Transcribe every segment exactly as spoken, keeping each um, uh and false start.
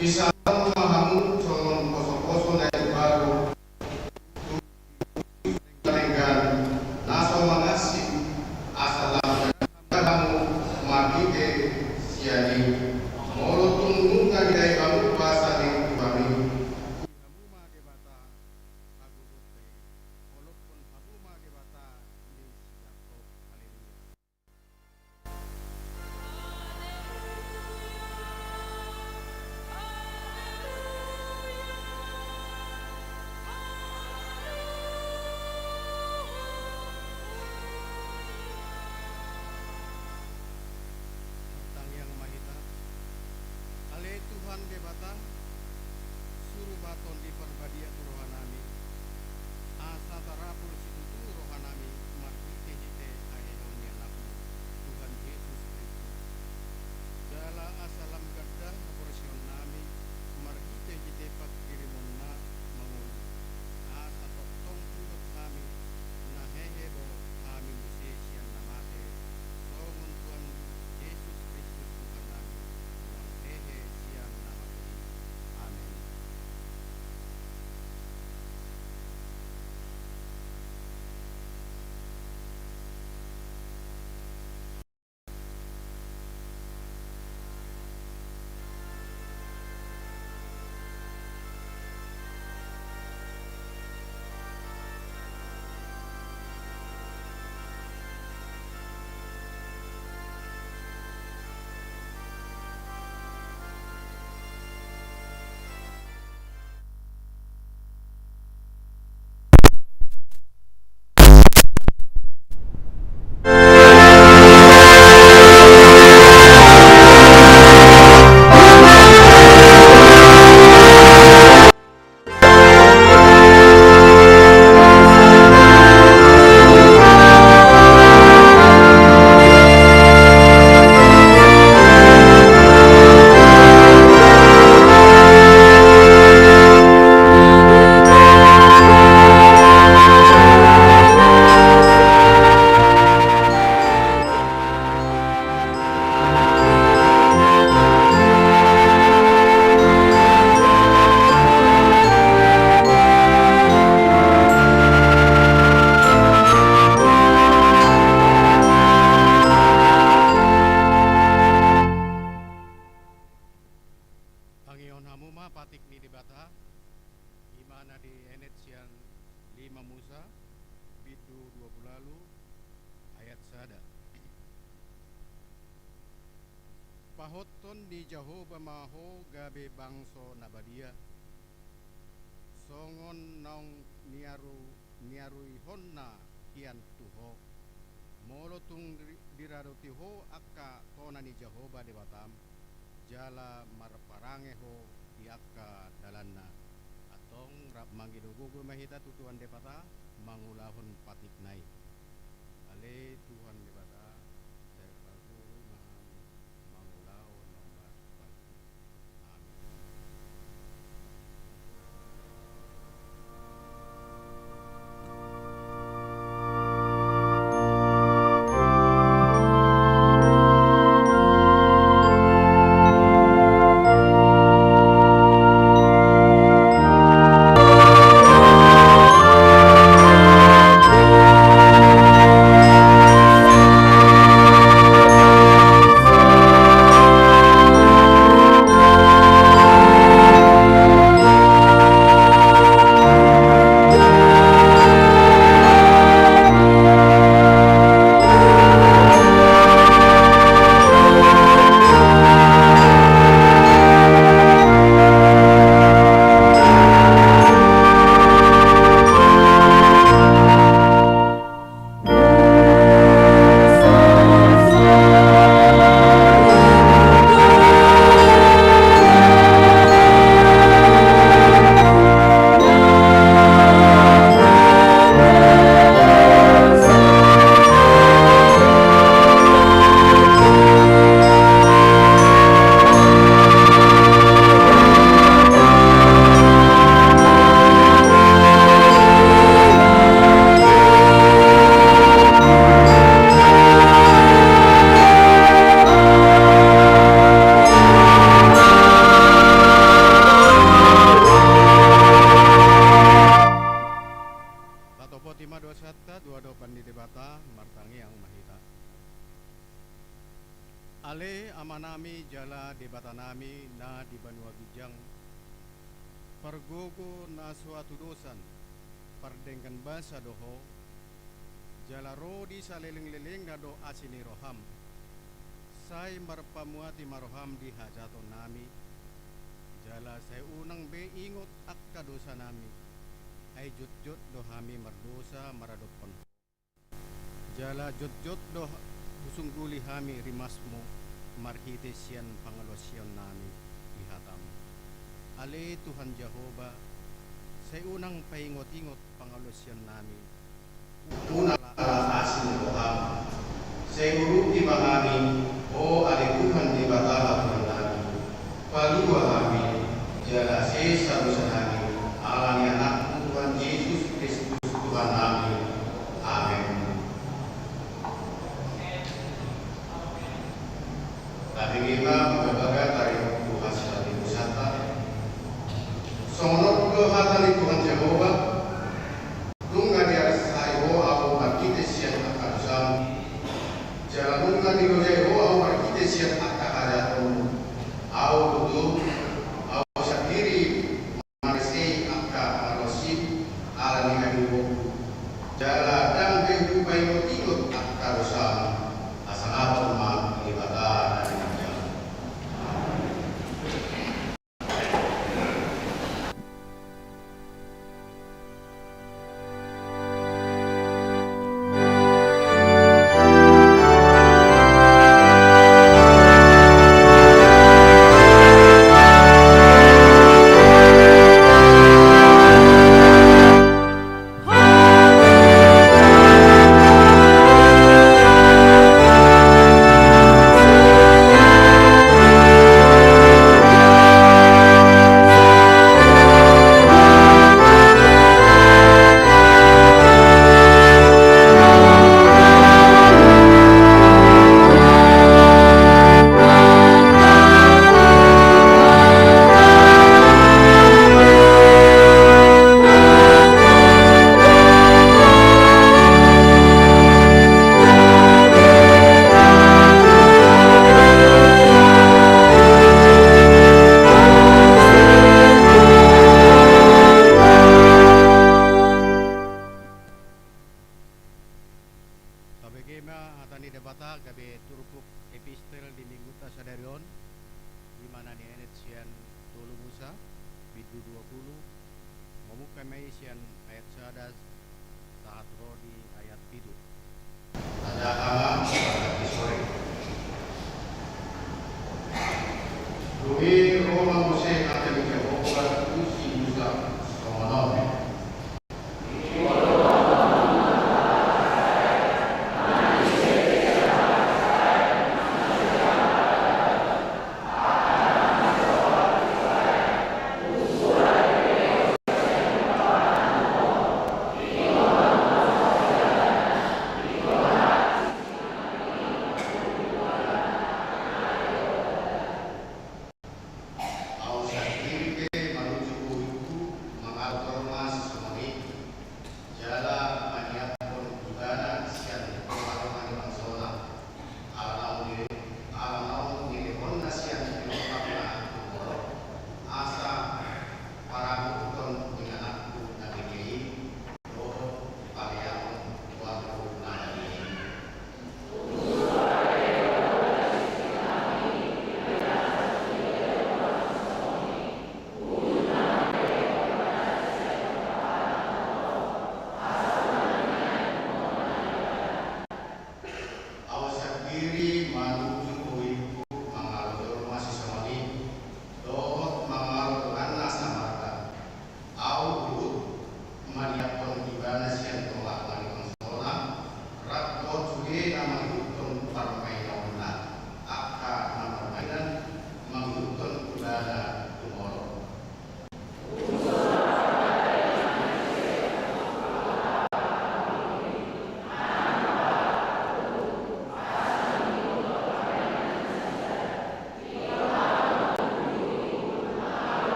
Disalelhon ma hamu songon posoposo na imbaru tu denggan na so mangansi, asa lam hamu marhite sian i. Molo tung nunga didai hamu basa ni Tuhan i, puji hamu ma Debata hagogoonta i, olophon hamu ma Debata ni si Jakob. Haleluya. Martangiang ma hita. Ale Tuhan Debata, suru ma Tondi Parbadia tu rohanami, asa tarapul situtu rohanami marhitehite haheheon ni Anakmu, Tuhan Jesus Kristus. Jala asa lam ganda haporseaonnami marhitehite panghirimonna mangolu, asa tongtong huingot hami na hehe do hami muse sian na mate, songon Tuhan Jesus Kristus Tuhannami, naung hehe sian na mate i. Amen. Tangihon hamu ma patik ni Debata, i ma na dienet sian lima Musa, bindu dua pulu ualu, ayat sada. Pahothon ni Jahowa ma ho gabe bangso na badia, songon naung niaru-, niaruihonna hian tu ho. Molo tung di-, diradoti ho angka tona ni Jahowa Debatam, jala marparange ho di angka dalanna. Antong rap mangido gogo ma hita tu Tuhan Debata, mangulahon patikna i. Ale Tuhan Debata, sai parguru ma hami mangulahon na umbahen tu hami. Amen. Amanami jala Debatanami na di banua ginjang, pargogo na so hatudosan, pardenggan basa do Ho, jala ro di salelenglelengna do asi ni roham. Sai marpamuati ma roham di hajahatonnami, jala sai unang be ingot angka dosanami, ai jotjot do hami mardosa maradophon Ho. Jala jotjot do husungguli hami rimasmu marhite sian pangalaosionnami di hatam. Ale Tuhan Jahowa, sai unang paingotingot pangalaosionnami. Unang ala asi ni roham. Sai urupi ma hami, o ale Tuhan Debata Tuhannami. Palua hami, jala sesa dosanami, ala ni Anakmu Tuhan Jesus Kristus Tuhannami. Amen. Tabege ma, mauliate ma tu Tuhan. Songon on do hata ni Tuhan Jahowa. Nunga diarsai Ho ahu marhite sian angka dosam, jala nunga dilojai Ho ahu marhite sian angka hajahatonku. Ahu tutu, ahu sandiri mangasai angka pangalaosim ala ni hahiluonku, jala ndang be hupaingotingot angka dosam. Hasangapon ma Debata na di ginjang. Tabege ma hata ni Debata gabe turpuk epistel di minggunta sadari on, i ma na nienet sian tolu Musa, bindu dua pulu, mamungka ma i sian ayat sada sahat ro di ayat pitu. Tanda hama, di sore. Dung i ro ma muse hata ni Jahowa tu si Musa, songon on.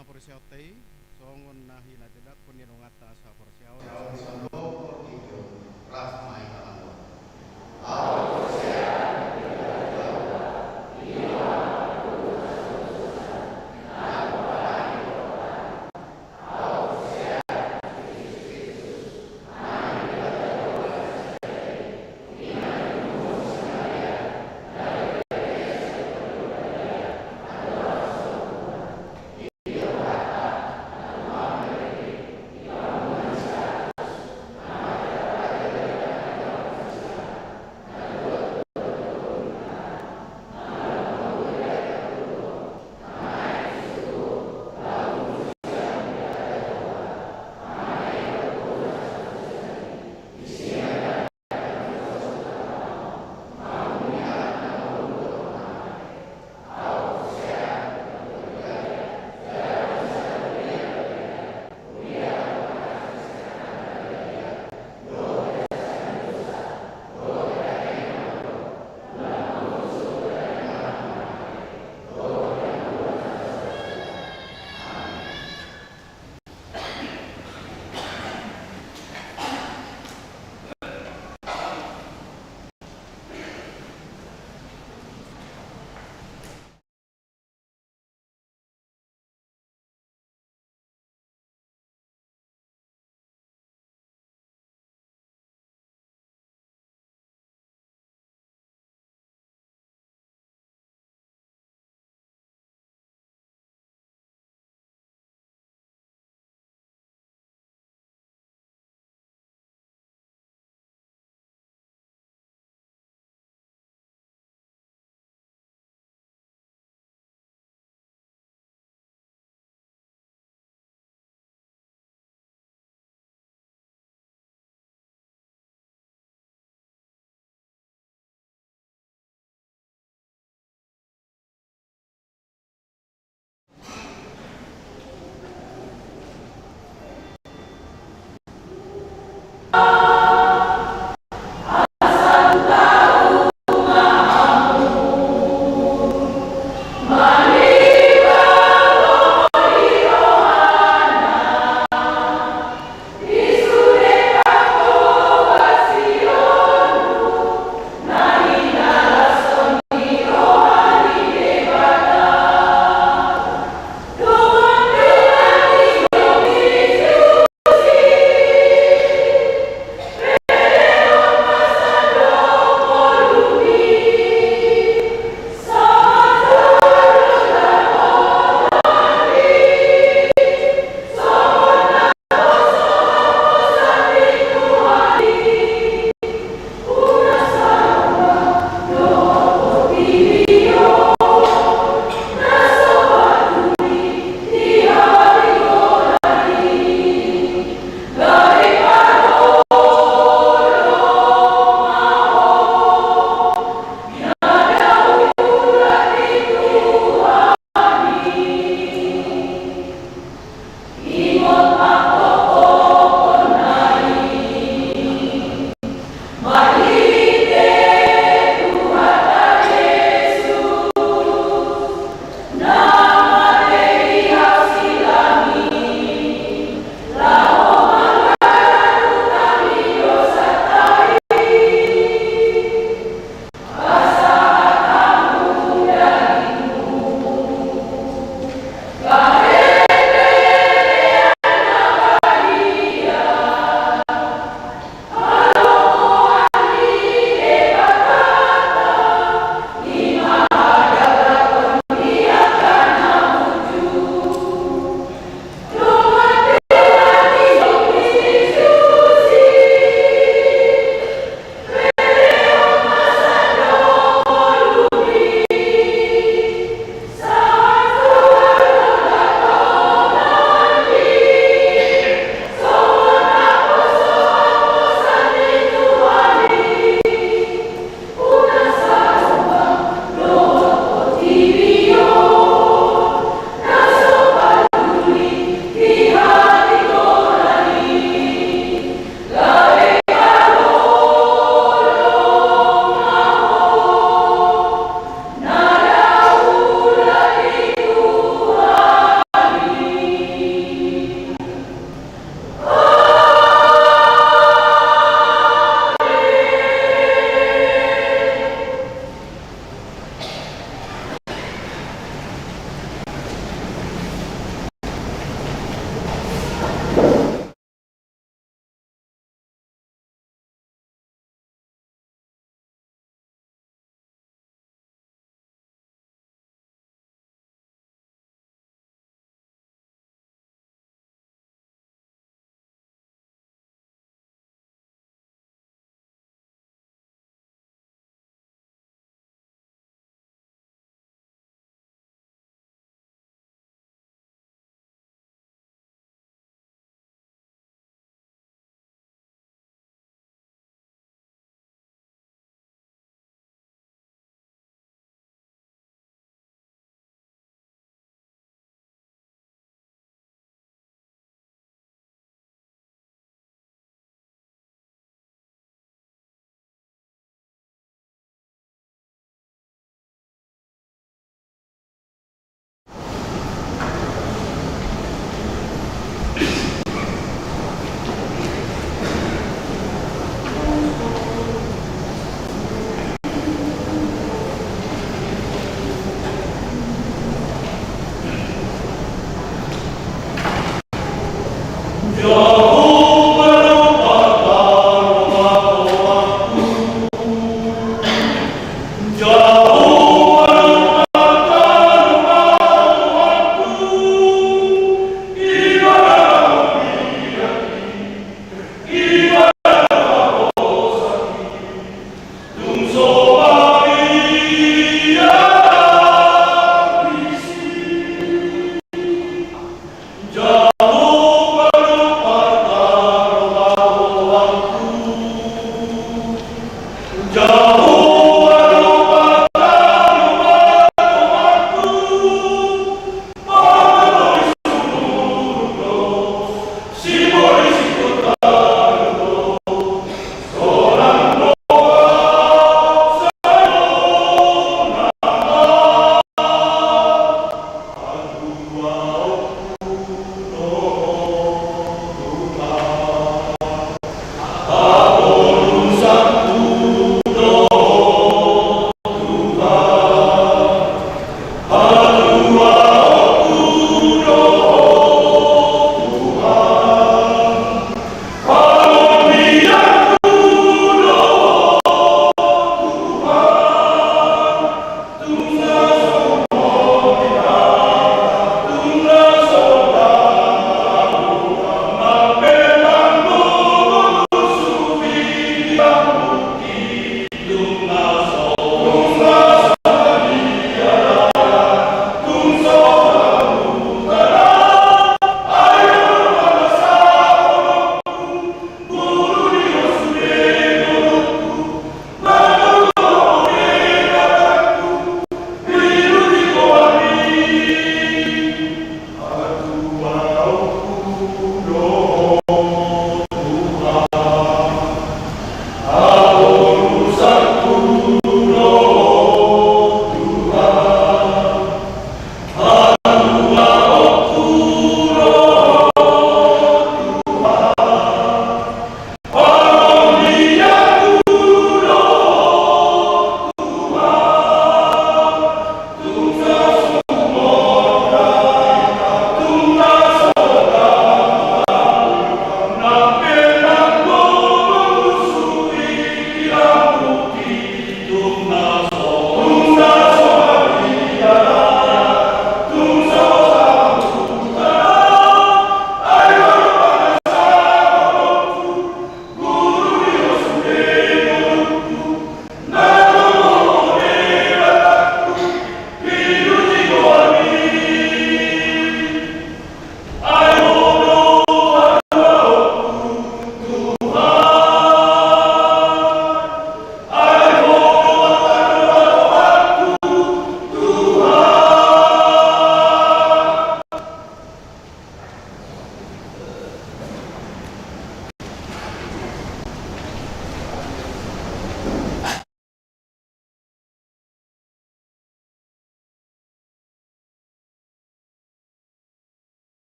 haporseaonta i, songon na hinatindangkon ni dongan ta sahaporseaon.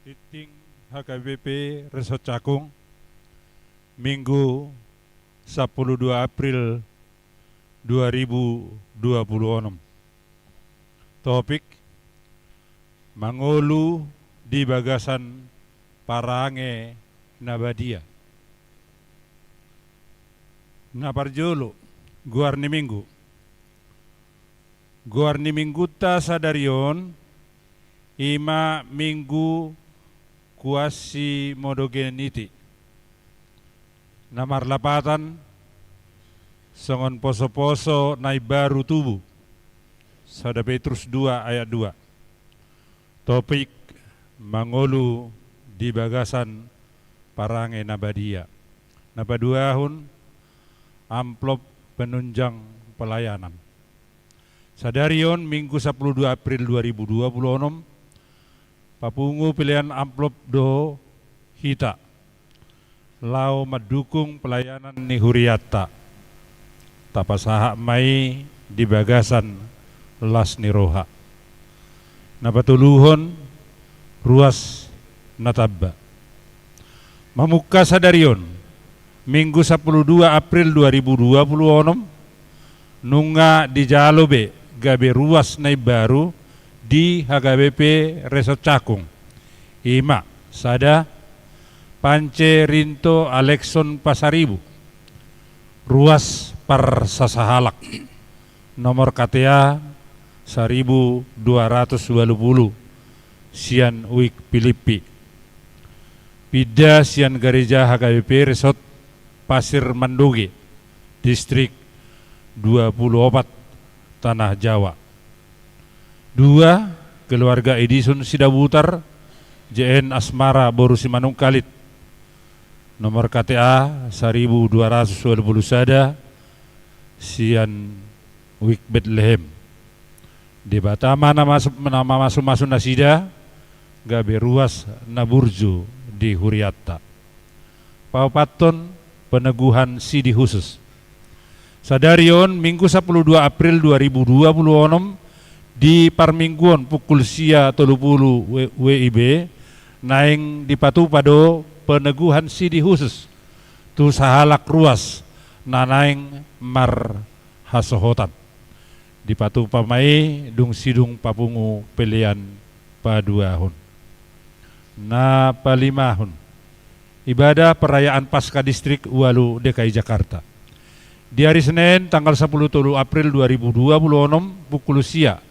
Tingting H K B P Resort Cakung, Minggu sampulu dua April dua ribu dua puluh onom. Topik: mangolu di bagasan parange na badia. Na parjolo, goar ni Minggu. Goar ni Minggunta sadari on i ma Minggu Quasimodogeniti, na marlapatan songon poso-poso na imbaru tubu, sada Petrus dua ayat dua. Topik: mangolu di bagasan parange na badia. Na paduahon, amplop penunjang pelayanan. Sadari on, Minggu sampulu dua April dua ribu dua puluh onom, papungu pelean amplop do hita laho mandukung pelayanan ni hurianta. Tapasahat ma i di bagasan las ni roha. Na patoluhon, ruas na tamba. Mamungka sadari on, Minggu sampulu dua April dua ribu dua puluh onom, nunga dijalo be gabe ruas na imbaru di H K B P Resort Cakung. I ma, sada, Pance Rinto Alekson Pasaribu, ruas parsasahalak, nomor K T A saribu dua ratus ualu pulu, sian Wik Pilippi. Pinda sian gareja H K B P Resort Pasir Mandoge, distrik dua pulu opat, Tanah Jawa. Dua, keluarga Edison Sidabutar, J N Asmara boru Simanungkalit, nomor K T A saribu dua ratus ualu pulu sada, sian Wik Betlehem. Debata ma na masu-, na mamasumasu nasida, gabe ruas na burju di hurianta. Paopathon, peneguhan sidi khusus. Sadari on, Minggu sampulu dua April dua ribu dua puluh onom, di parmingguon pukul sia tolu pulu W-, W I B, naeng dipatupa do peneguhan sidi khusus tu sahalak ruas na naeng marhasohotan. Dipatupa ma i dung sidung papungu pelean paduahon. Na palimahon, ibadah perayaan Paskah Distrik ualu D K I Jakarta. Di ari Senen, tanggal sampulu tolu April dua ribu dua puluh onom, pukul sia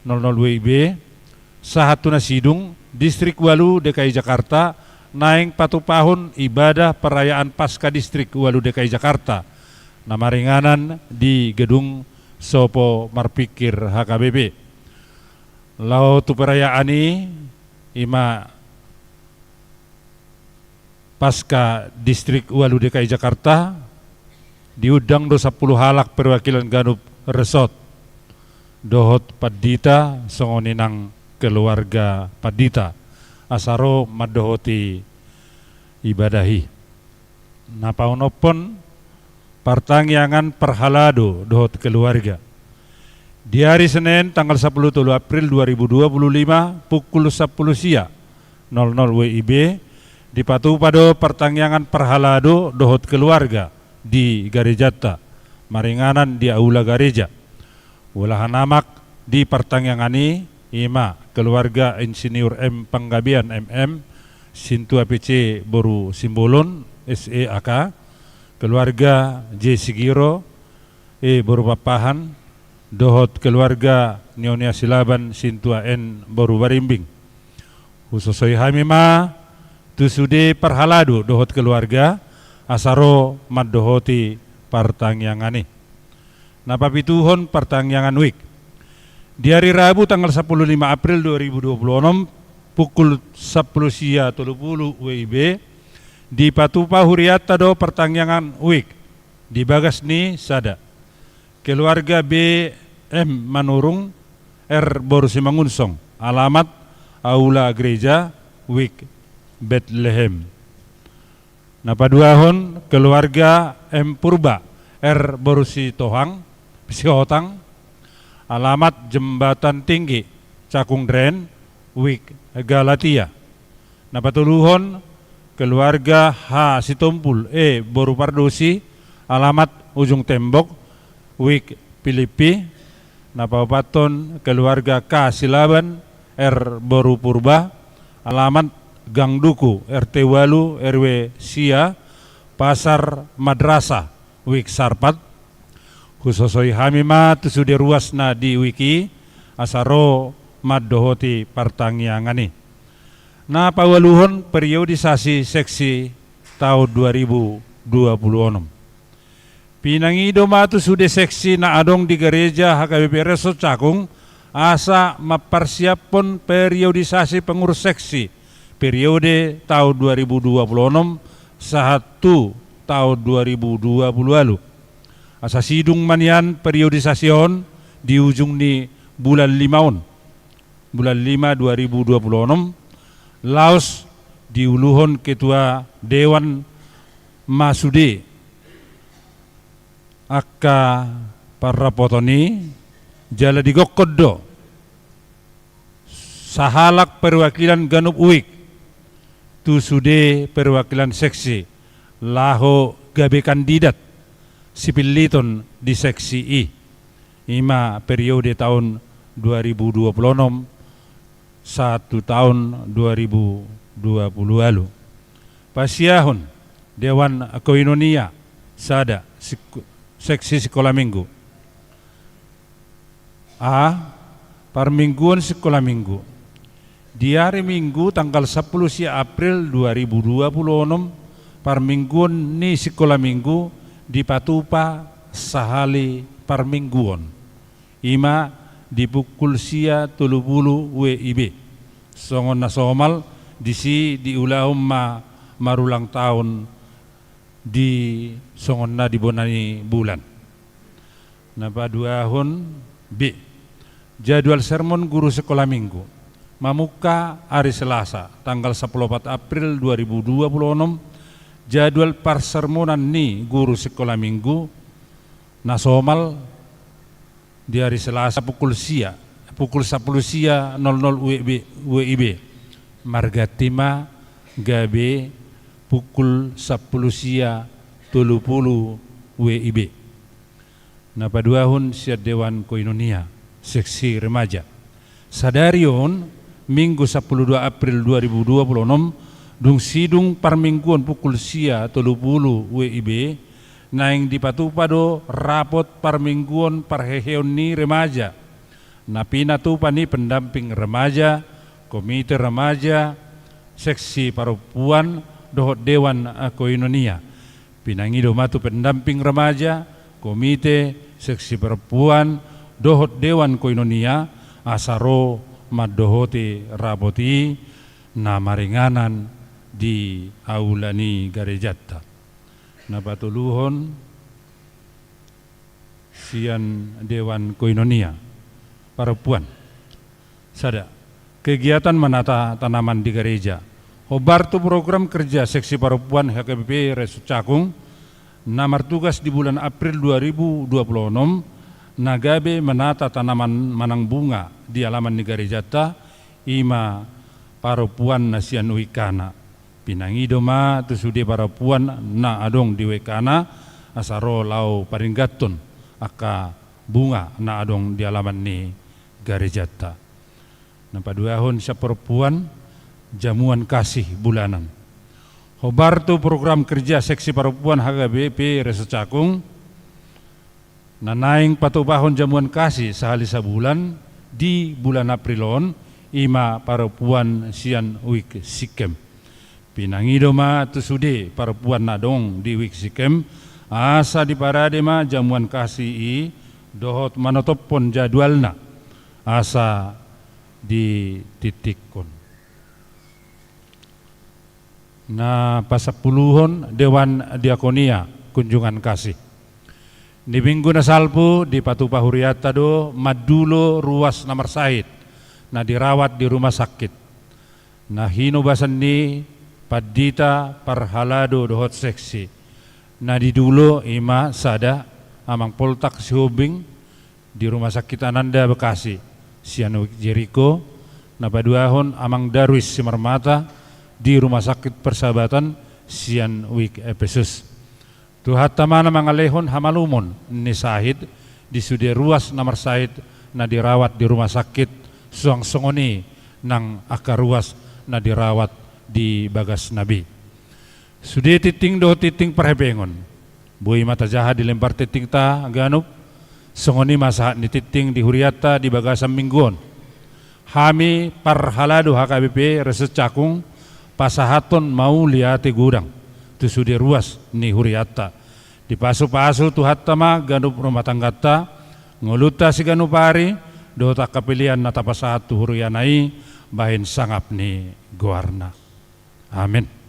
nol nol W I B, sahat tu na sidung, Distrik ualu D K I Jakarta naeng patupahon ibadah perayaan Paskah Distrik ualu D K I Jakarta, na maringanan di gedung Sopo Marpikir H K B P. Laho tu perayaan i, i ma Paskah Distrik ualu D K I Jakarta, diundang do sampulu halak perwakilan ganup resort dohot pandita, songon i nang keluarga pandita, asa ro mandohoti ibadah i. Na paonomhon, partangiangan parhalado dohot keluarga. Di ari Senen, tanggal sampulu tolu April dua ribu dua puluh lima, pukul sampulu sia nol nol W I B, dipatupa do partangiangan parhalado dohot keluarga di garejanta, maringanan di aula gareja. Ulahan amak di partangiangan i, i ma keluarga Insinyur M Panggabean, M M, Sintua P C boru Simbolon, S E A K, keluarga J Sigiro, E boru Pakpahan, dohot keluarga Nyonya Silaban, Sintua N boru Barimbing. Husosoi hami ma tu sude parhalado dohot keluarga, asa ro mandohoti partangiangan i. Na papituhon, partangiangan wijk. Di ari Rabu, tanggal sampulu lima April dua ribu dua puluh onom, pukul sampulu sia tolu pulu W I B, dipatupa hurianta do partangiangan wijk. Di bagas ni sada, keluarga B M Manurung, R boru Simangunsong, alamat Aula Gereja, Wijk Betlehem. Na paduahon, keluarga M Purba, R boru Sitohang, Sihotang, alamat Jembatan Tinggi, Cakung Dren, Wijk Galatia. Na patoluhon, keluarga H Sitompul, E boru Pardosi, alamat Ujung Tembok, Wijk Pilippi. Na paopathon, keluarga K Silaban, R boru Purba, alamat Gang Duku, R T ualu, R W sia, Pasar Madrasah, Wijk Sarpat. Husosoi hami ma tu sude ruas na di wijk i, asa ro mandohoti partangiangan i. Na paualuhon, periodisasi seksi taon dua ribu dua puluh onom. Pinangido ma tu sude seksi na adong di Gareja H K B P Resort Cakung, asa mamparsiaphon periodisasi pengurus seksi periode taon dua ribu dua puluh onom sahat tu taon dua ribu dua puluh ualu. Asa sidung ma nian periodisasi on di ujung ni bulan lima on, bulan lima dua ribu dua puluh onom, laos diuluhon ketua dewan ma sude angka parrapoton i, jala digokkon do sahalak perwakilan ganup wijk tu sude perwakilan seksi laho gabe kandidat sipilliton di seksi i, ima periode taon dua ribu dua puluh onom sahat tu taon dua ribu dua puluh ualu. Pasiahon Dewan Koinonia sada sik-, seksi sikola minggu. A. Parmingguon sikola minggu. Di ari Minggu tanggal sampulu sia April dua ribu dua puluh onom, parmingguon ni sikola minggu dipatupa sahali parmingguon, ima di pukul sia tolu pulu W I B. Songon na somal, disi diulahon ma marulang taon di songon na di bona ni bulan. Na paduahon B. Jadwal sermon guru sikola minggu. Mamungka ari Selasa, tanggal sampulu opat April dua ribu dua puluh onom, jadwal parsermonan ni guru sikola minggu na somal di ari Selasa pukul sia, pukul sampulu sia nol nol W I B, W I B. Marganti ma gabe pukul sampulu sia tolu pulu W I B. Na paduahon sian Dewan Koinonia, seksi remaja. Sadari on, Minggu sampulu dua April dua ribu dua puluh onom, dung sidung parmingguon pukul sia tolu pulu W I B, naeng dipatupa do rapot parmingguon parheheon ni remaja. Na pinatupa ni pendamping remaja, komite remaja, seksi parompuan, dohot Dewan Koinonia. Pinangido ma tu pendamping remaja, komite, seksi parompuan, dohot Dewan Koinonia, asa ro mandohoti rapot i na maringanan di aula ni garejanta. Na patoluhon sian Dewan Koinonia parompuan. Sada, kegiatan menata tanaman di gareja. Hombar tu program kerja seksi parompuan H K B P Resort Cakung, na martugas di bulan April dua ribu dua puluh onom, na gabe menata tanaman manang bunga di alaman ni garejanta, ima parompuan na sian uikana. Pinangido ma tu sude parompuan na adong di uikana, asa ro laho paringgathon angka bunga na adong di alaman ni garejanta. Na paduahon sian parompuan, jamuan kasih bulanan. Hombar tu program kerja seksi parompuan H K B P Resort Cakung, na naeng patupahon jamuan kasih sahali sabulan di bulan April on, ima parompuan sian Wijk Sikkem. Pinangido ma tu sude parompuan na adong di Wijk Sikkem, asa diparade ma jamuan kasih i dohot manotophon jadwalna, asa ditingtingkon. Na pasampuluhon, Dewan Diakonia Kunjungan Kasih. Di Minggu na salpu dipatupa hurianta do mandulo ruas na marsahit na dirawat di rumah sakit, na hinobasan ni pandita, parhalado dohot seksi. Na didulo ima sada, Amang Poltak Sihombing, di Rumah Sakit Ananda Bekasi sian Wijk Jeriko. Na paduahon Amang Darwis Simarmata di Rumah Sakit Persahabatan sian Wijk Epesus. Tuhanta ma na mangalehon hamalumon ni sahit di sude ruas na marsahit na dirawat di rumah sakit, suang songon i nang angka ruas na dirawat di bagasna be. Sude tingting dohot tingting parhepengon boi ma tajaha di lembar tingtingta ganup. Songon i ma sahat ni tingting di hurianta di bagasan Minggu on. Hami parhalado H K B P Resort Cakung pasahathon mauliate godang tu sude ruas ni hurianta. Dipasupasu Tuhanta ma ganup rumah tangganta, ngolunta siganup ari, dohot angka pelean na tapasahat tu huriana i bahen sangap ni goarna. Amen.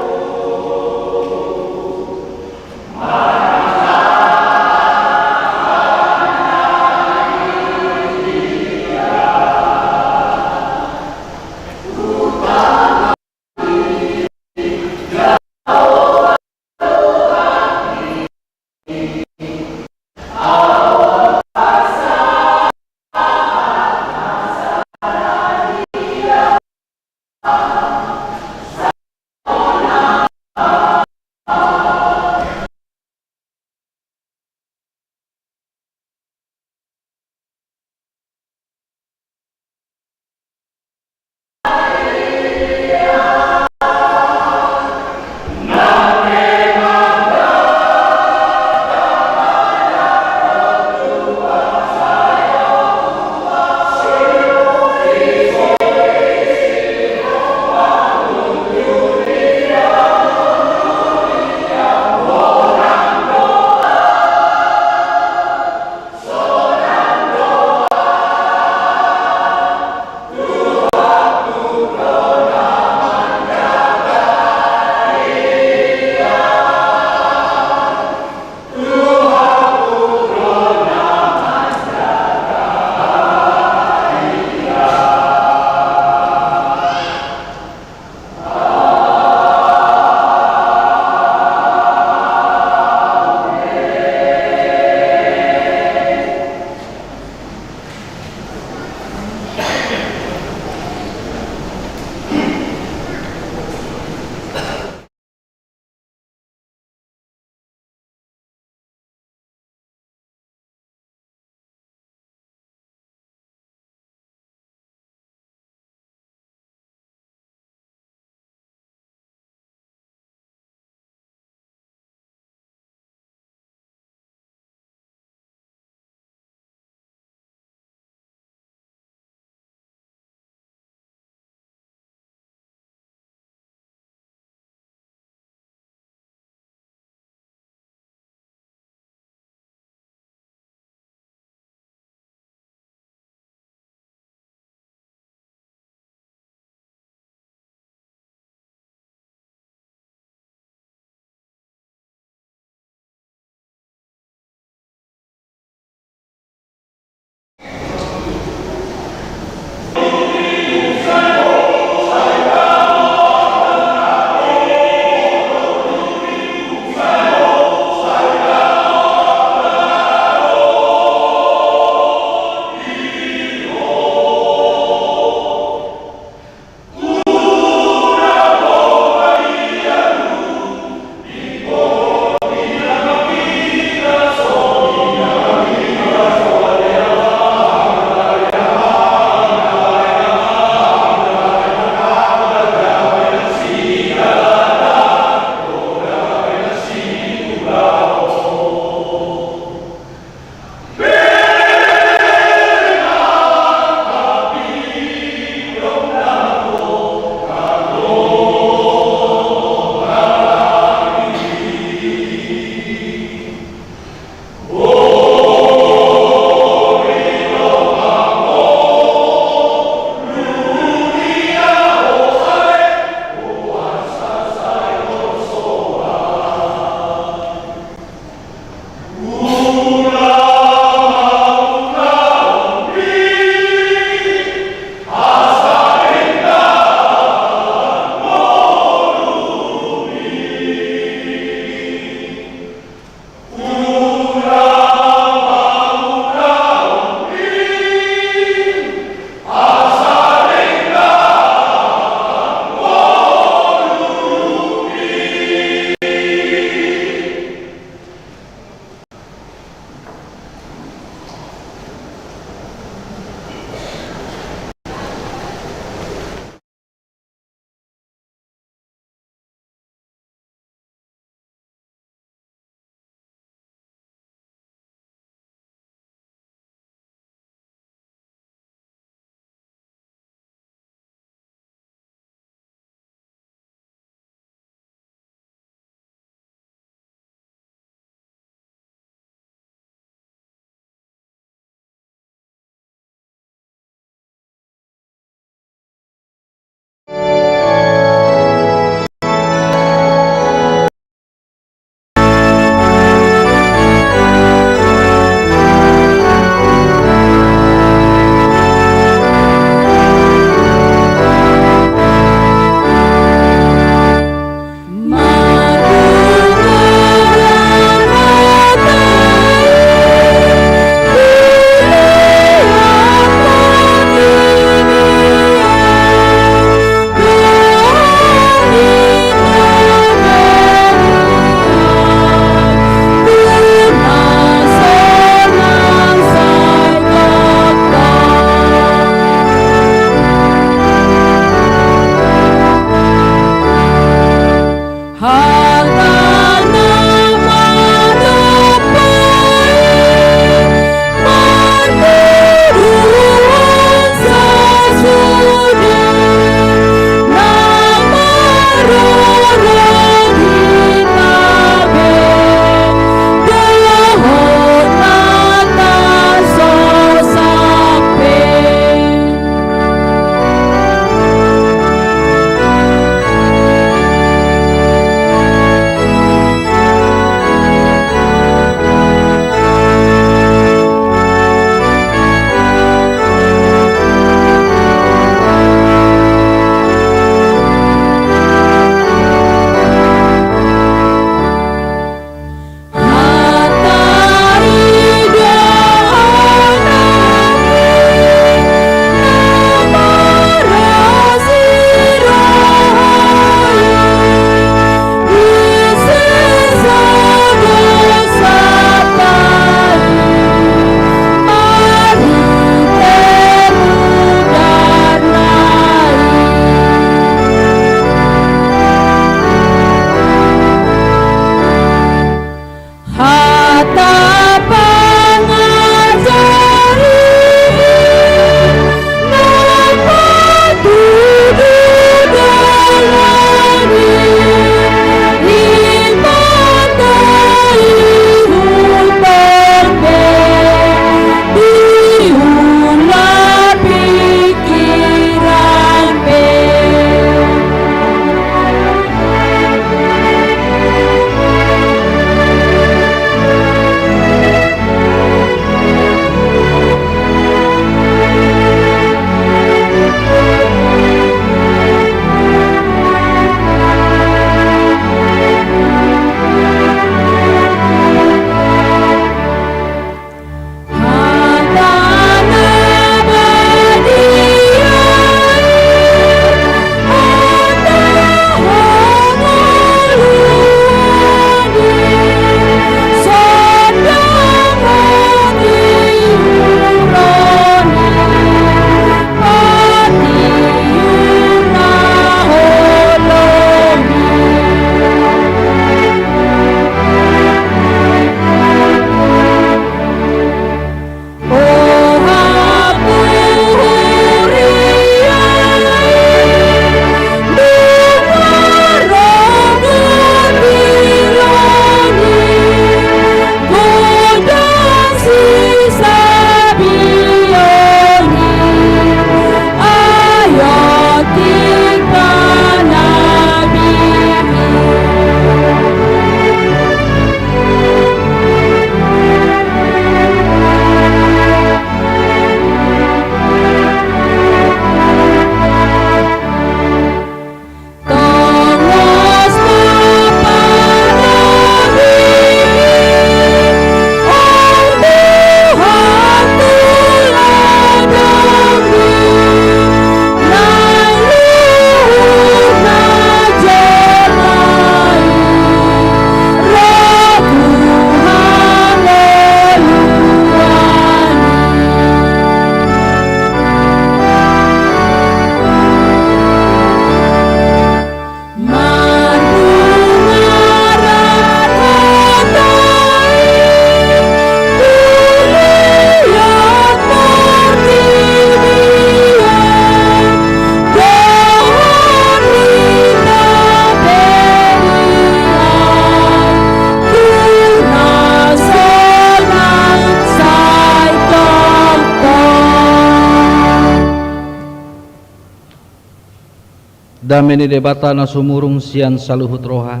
Dame ni Debata na sumurung sian saluhut roha,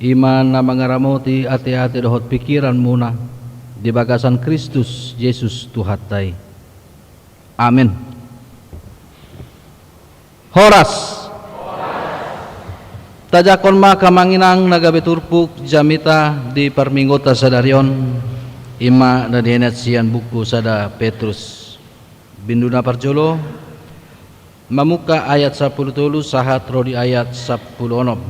i ma na mangaramoti ateate dohot pingkiranmuna di bagasan Kristus Jesus Tuhanta i. Amen. Horas. Tajangkon ma hamu amang inang na gabe turpuk jamita di parmingguonta sadari on, i ma na nienat sian buku sada Petrus. Bindu na parjolo, mamungka ayat sampulu tolu sahat ro di ayat sampulu onom.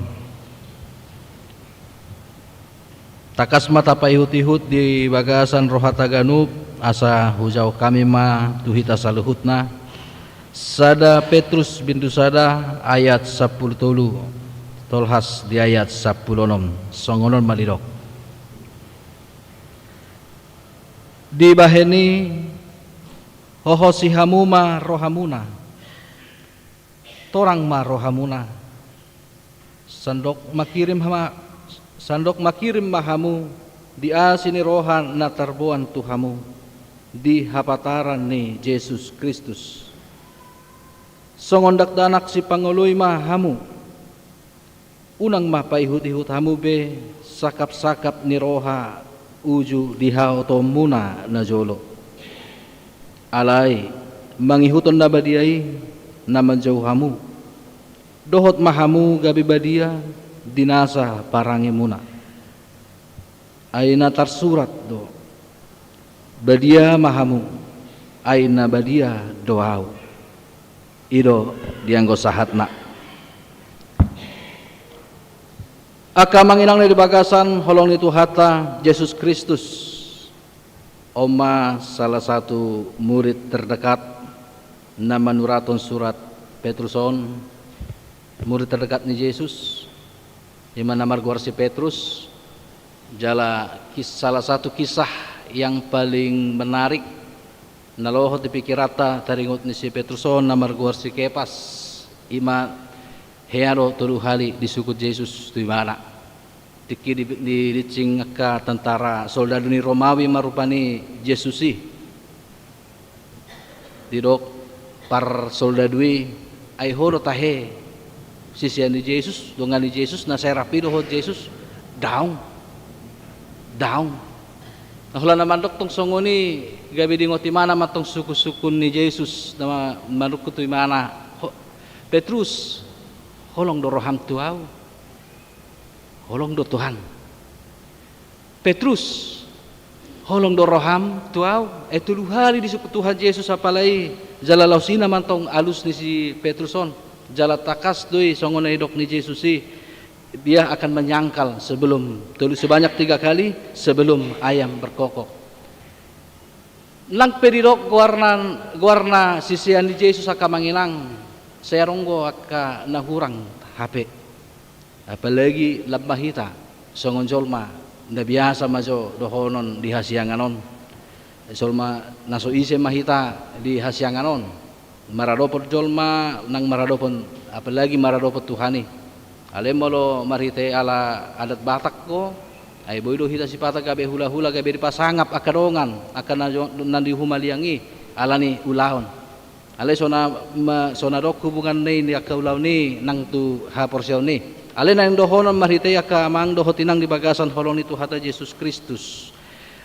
Tangkas ma tapaihut-ihut di bagasan rohanta ganup, asa hujahahon hami ma tu hita saluhutna. Sada Petrus bindu sada ayat sampulu tolu, tolhas di ayat sampulu onom. Songon on ma didok. Dibahen i, hohosi hamu ma rohamuna. Torang ma rohamuna. Sandok mangkirim ma, sandok mangkirim ma hamu di asi ni roha na tarboan tu hamu di hapataran ni Jesus Kristus. Songon dakdanak sipangoloi ma hamu. Unang ma paihut-ihut hamu be sangkap-sangkap ni roha uju di haotoonmuna na jolo. Alai mangihuthon na badia i na manjou hamu, dohot ma hamu gabe badia di nasa parangemuna. Ai na tarsurat do, badia ma hamu, ai na badia do ahu. I do di anggo sahatna. Angka amang inang na di bagasan holong ni Tuhanta Jesus Kristus. On ma salah satu murid terdekat na manurathon surat Petrus on, murid terdekat ni Jesus, i ma na margoar si Petrus, jala kis-, salah satu kisah yang paling menarik na lohot di pingkiranta taringot ni si Petrus on na margoar si Kepas, i ma hea do tolu hali disungkun Jesus tu imana. Tingki di, di, dicing angka tentara soldadu ni Romawi ma rupani Jesus i. Didok parsoldadu i, ai ho do tahe sisean ni Jesus, dongan ni Jesus, na serap i dohot Jesus? Daong. Daong. Na holan na mandok tong songon i, gabe diingot imana ma tong sungkun-sungkun ni Jesus, na ma-, manungkun tu imana, ho-, Petrus, holong do roham tu ahu? Holong do Tuhan. Petrus, holong do roham tu ahu? Eh, tolu hali disungkun Tuhan Jesus apala i, jala laos i na mantong alus ni si Petrus on, jala tangkas do i songon na nidok ni Jesus i, dia akan menyangkal sebelum tolu, sebanyak tiga kali sebelum ayam berkokok. Nang pe didok goarna, goarna sisean ni Jesus angka amang inang, sai adong do angka na hurang hape. Apalagi lam ma hita songon jolma na biasa ma jo dohonon di hasiangan on. Jolma na so ise ma hita di hasiangan on. Maradophon jolma nang maradophon, apalagi maradophon Tuhan i. Alai molo marhite ala adat Batak do, ai boi do hita sipata gabe hula-hula, gabe dipasangap angka dongan, angka na jo-, na di humaliang i, ala ni ulaon. Alai so na ma-, so na adong hubungan ni angka ulaon i nang tu haporseaon i. Alai naeng dohonon marhite angka amang dohot inang di bagasan holong ni Tuhanta Jesus Kristus.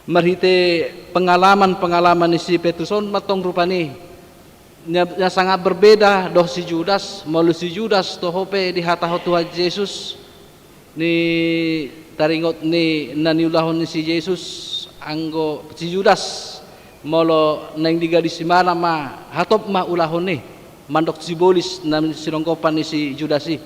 Marhite pengalaman-pengalaman ni si Petrus on mantong rupani. Na, na sangat berbeda dohot si Judas, molo si Judas toho pe dihatahon Tuhan Jesus, ni taringot ni na niulahon ni si Jesus, anggo si Judas, molo naeng digadis imana ma, hatop ma ulahon i, mandok sibolis na sinonggopan ni si Judas i.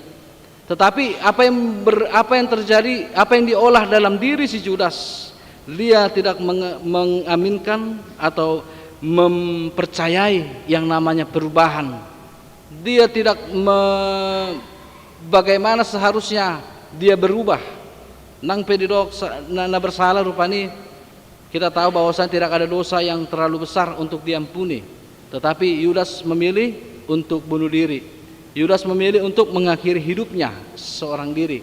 Tetapi apa yang ber-, apa yang terjadi, apa yang diolah dalam diri si Judas, dia tidak menge-, mengaminkan atau mempercayai yang namanya perubahan. Dia tidak me-, bagaimana seharusnya dia berubah. Nang pe didok sa-, na, na bersalah rupani, kita tahu bahwasanya tidak ada dosa yang terlalu besar untuk diampuni. Tetapi Yudas memilih untuk bunuh diri. Yudas memilih untuk mengakhiri hidupnya seorang diri.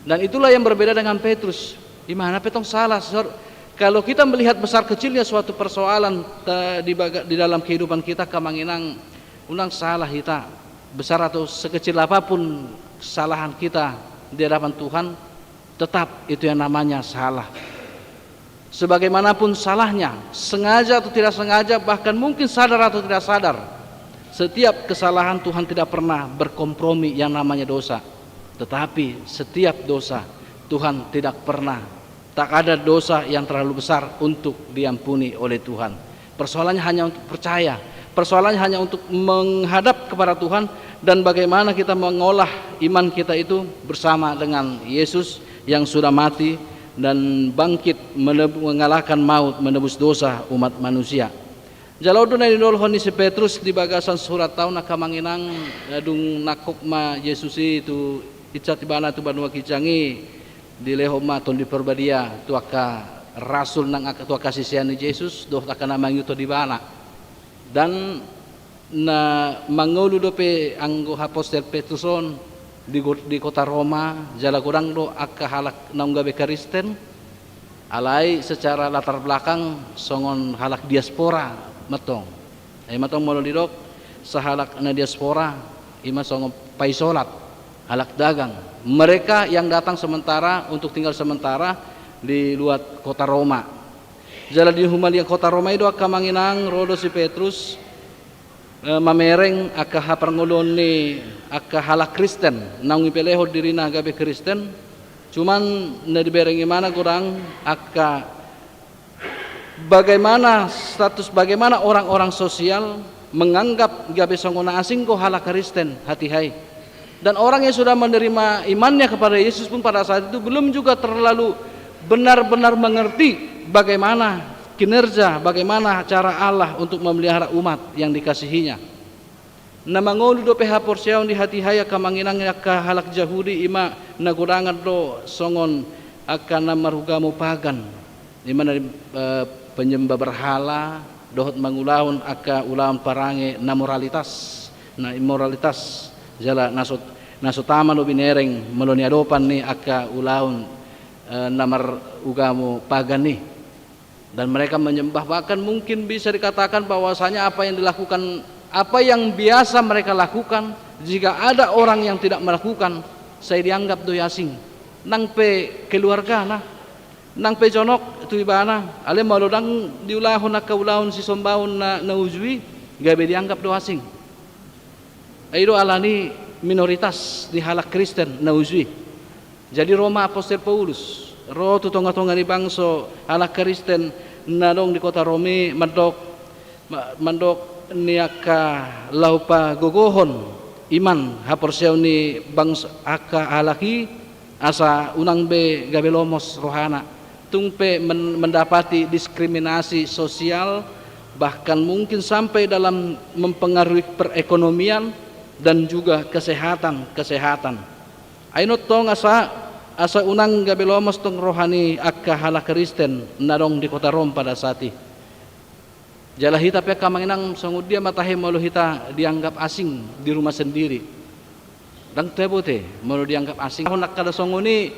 Dan itulah yang berbeda dengan Petrus. Di mana pe tong salah? Sor-, kalau kita melihat besar kecilnya suatu persoalan, eh, di baga-, di dalam kehidupan kita, angka amang inang, unang salah hita. Besar atau sekecil apapun kesalahan kita di hadapan Tuhan, tetap itu yang namanya salah. Sebagaimanapun salahnya, sengaja atau tidak sengaja, bahkan mungkin sadar atau tidak sadar, setiap kesalahan Tuhan tidak pernah berkompromi yang namanya dosa. Tetapi setiap dosa Tuhan tidak pernah, tak ada dosa yang terlalu besar untuk diampuni oleh Tuhan. Persoalannya hanya untuk percaya. Persoalannya hanya untuk menghadap kepada Tuhan dan bagaimana kita mengolah iman kita itu bersama dengan Yesus yang sudah mati dan bangkit meneb-, mengalahkan maut, menebus dosa umat manusia. Jala on do na nidok ni si Petrus di bagasan surat on, angka amang inang, eh, dung nangkok ma Jesus i tu, ijjat ibana tu banua ginjang i, dilehon ma Tondi Parbadia tu angka rasul nang angka, tu angka sisean ni Jesus dohot angka na mangihuthon ibana. Dan na mangolu dope anggo apostel Petrus on di go-, di kota Roma, jala godang do angka halak naung gabe Kristen, alai secara latar belakang songon halak diaspora mantong. Ai mantong molo didok sahalak na diaspora, ima songon paisolat, halak dagang. Mereka yang datang sementara, untuk tinggal sementara di luar kota Roma. Jala di humaliang kota Roma i do, angka amang inang, ro do si Petrus, eh, mamereng angka haparngoluon ni angka halak Kristen naung dipelehon dirina gabe Kristen. Cuman na dibereng ibana godang angka bagaimana status, bagaimana orang-orang sosial menganggap gabe songon na asing do halak Kristen hatiha i. Dan orang yang sudah menerima imannya kepada Yesus pun pada saat itu belum juga terlalu benar-benar mengerti bagaimana kinerja, bagaimana cara Allah untuk memelihara umat yang dikasihinya. Na mangolu dope haporseaon di hatiha i, angka amang inang, angka halak Jahudi, ima na godangan do songon angka na marugamo pagan. Ima na, eh, penyembah berhala, dohot mangulahon angka ulaon parange na moralitas, na immoralitas, jala na so, na so tama do binereng molo niadopan ni angka ulaon, eh, na marugamo pagan i. Dan mereka menyembah, bahkan mungkin bisa dikatakan bahwasanya apa yang dilakukan, apa yang biasa mereka lakukan, jika ada orang yang tidak melakukan, sai dianggap do i asing. Nang pe keluargana, nang pe jonok tu ibana, alai molo ndang diulahon angka ulaon sisombaon na, na uju i, gabe dianggap do asing. I do alani minoritas ni halak Kristen na uju i. Jadi ro ma apostel Paulus, ro tu tonga-tonga ni bangso halak Kristen na adong di kota Roma i, mandok, ma-, mandok ni angka laho pagogohon iman haporseaon ni bangso angka halak i, asa unang be gabe lomos rohana. Tung pe men-, mendapati diskriminasi sosial, bahkan mungkin sampai dalam mempengaruhi perekonomian dan juga kesehatan, kesehatan. Ai on tong asa, asa unang gabe lomos tong roha ni angka halak Kristen na adong di kota Roma pada saat i. Jala hita pe angka amang inang, songon dia ma tahe molo hita dianggap asing di rumah sendiri? Ndang tabo te molo dianggap asing. Angka na songon i,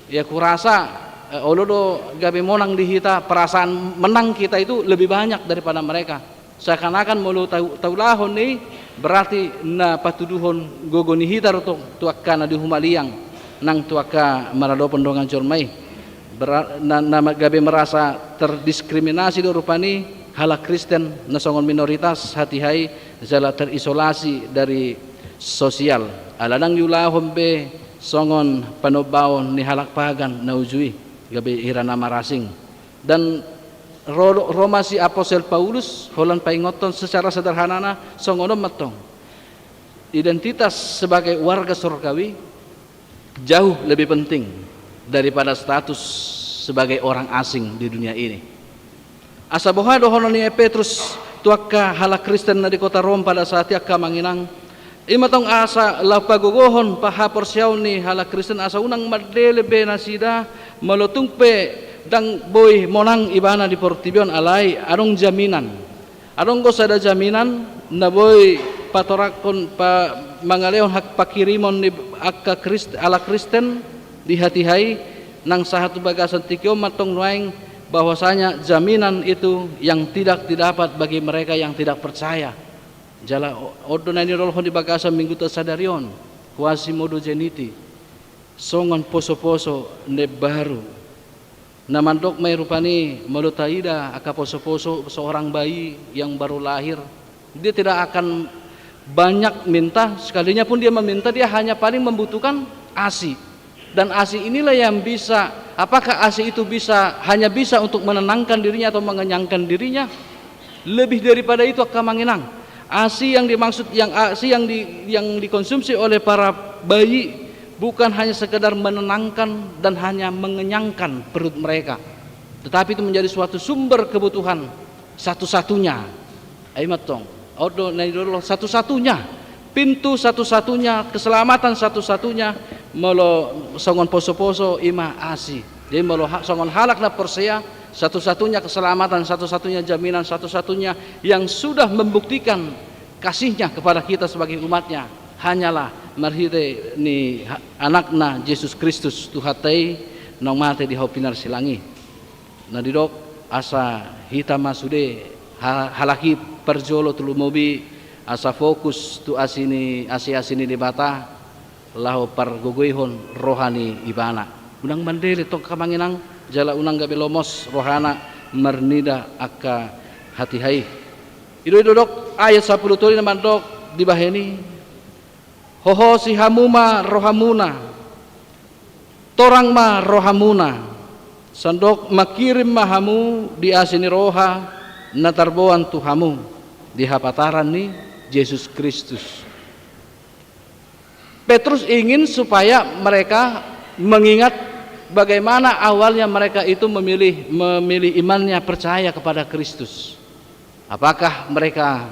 ia kurasa, eh, olo do gabe monang di hita, perasaan menang kita itu lebih banyak daripada mereka. Seakan-akan molo tau-, taulahon i, berarti na patuduhon gogo ni hita do tu, tu angka na di humaliang, nang tu angka maradophon dongan jolma i. Bera-, na, na gabe merasa terdiskriminasi do rupani halak Kristen na songon minoritas hatiha i, jala terisolasi dari sosial. Ala ndang diulahon be songon panombaon ni halak pagan na uju i, gabe hira na marasing. Dan ro-, ro ma si apostel Paulus holan paingothon secara sederhanana songon on mantong. Identitas sebagai warga sorgawi jauh lebih penting daripada status sebagai orang asing di dunia ini. Asa boha dohonon ni Petrus tu angka halak Kristen na di kota Roma pada saat i, angka amang inang? Ima tong asa laho pagogohon haporseaon ni halak Kristen asa unang mandele be nasida molo tung pe ndang boi monang ibana di portibi on, alai adong jaminan. Adong do sada jaminan na boi patoranghon, pa-, mangalehon hak panghirimon ni angka Krist-, halak Kristen di hatiha i, nang sahat tu bagasan tingki on mantong nuaeng, bahwasanya jaminan itu yang tidak didapat bagi mereka yang tidak percaya. Jala o-, on do na nidolhon di bagasan Mingguta sadari on, quasimodogeniti, songon posoposo na imbaru. Na mandok ma i rupani, molo taida angka posoposo seorang bayi yang baru lahir, dia tidak akan banyak minta, sekalinya pun dia meminta, dia hanya paling membutuhkan asi. Dan asi inilah yang bisa, apakah asi itu bisa, hanya bisa untuk menenangkan dirinya atau mengenyangkan dirinya? Lebih daripada itu, angka amang inang, asi yang dimaksud, yang asi yang di, yang dikonsumsi oleh para bayi bukan hanya sekedar menenangkan dan hanya mengenyangkan perut mereka, tetapi itu menjadi suatu sumber kebutuhan satu-satunya. Ai mantong, on do na nidolhon satu-satunya, pintu satu-satunya, keselamatan satu-satunya, molo songon posoposo, i ma asi. Jadi molo ha-, songon halak na porsea, satu-satunya keselamatan, satu-satunya jaminan, satu-satunya yang sudah membuktikan kasihnya kepada kita sebagai umatnya, hanyalah marhite ni ha-, Anakna Jesus Kristus Tuhanta i, naung mate di hau pinarsilang i. Na didok, asa hita ma sude ha-, halak i parjolo tu lumobi, asa fokus tu asi ni, asi-asi ni Debata, laho pargogoihon roha ni Ibana. Unang mandele tong, angka amang inang, jala unang gabe lomos rohana marnida angka hatiha i. I do didok ayat sampulu tolu na mandok dibahen i, hohosi hamu ma rohamuna, torang ma rohamuna, sandok mangkirim ma hamu di asi ni roha na tarboan tu hamu di hapataran ni Jesus Kristus. Petrus ingin supaya mereka mengingat bagaimana awalnya mereka itu memilih, memilih imannya, percaya kepada Kristus. Apakah mereka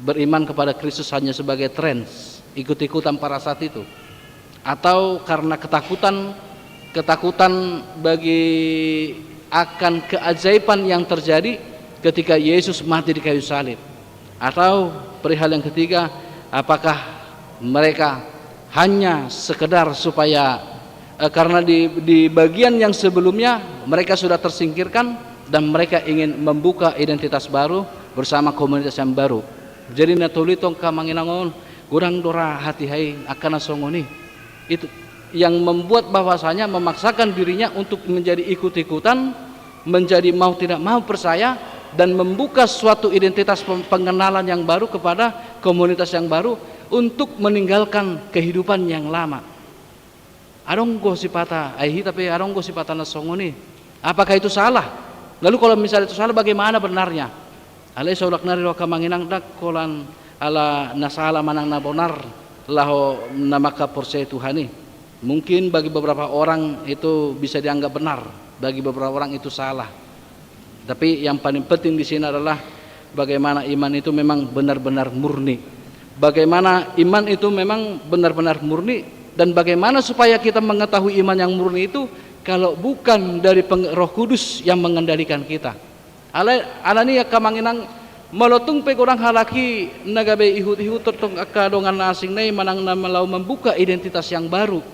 beriman kepada Kristus hanya sebagai tren, ikut-ikutan pada saat itu? Atau karena ketakutan, ketakutan bagi akan keajaiban yang terjadi ketika Yesus mati di kayu salib? Atau perihal yang ketiga, apakah mereka hanya sekedar supaya, eh, karena di, di bagian yang sebelumnya mereka sudah tersingkirkan dan mereka ingin membuka identitas baru bersama komunitas yang baru? Jadi na tolu i tong, angka amang inang, on godang do ra hatiha i angka na songon i. Itu yang membuat bahwasanya memaksakan dirinya untuk menjadi ikut-ikutan, menjadi mau tidak mau percaya, dan membuka suatu identitas pem-, pengenalan yang baru kepada komunitas yang baru untuk meninggalkan kehidupan yang lama. Adong do sipata, ai hita pe adong do sipata na songon i. Apakah itu salah? Lalu kalau misalnya itu salah, bagaimana benarnya? Alai saulak nari do, angka amang inang, ndang holan ala na sala manang na bonar laho na mangkaporseai Tuhan i. Mungkin bagi beberapa orang itu bisa dianggap benar, bagi beberapa orang itu salah. Tapi yang paling penting di sini adalah bagaimana iman itu memang benar-benar murni. Bagaimana iman itu memang benar-benar murni, dan bagaimana supaya kita mengetahui iman yang murni itu kalau bukan dari peng-, Roh Kudus yang mengendalikan kita. Ala, alani i, angka amang inang, molo tung pe godang halak i na gabe ihut-ihut tong angka dongan asing na i manang na laho membuka identitas yang baru,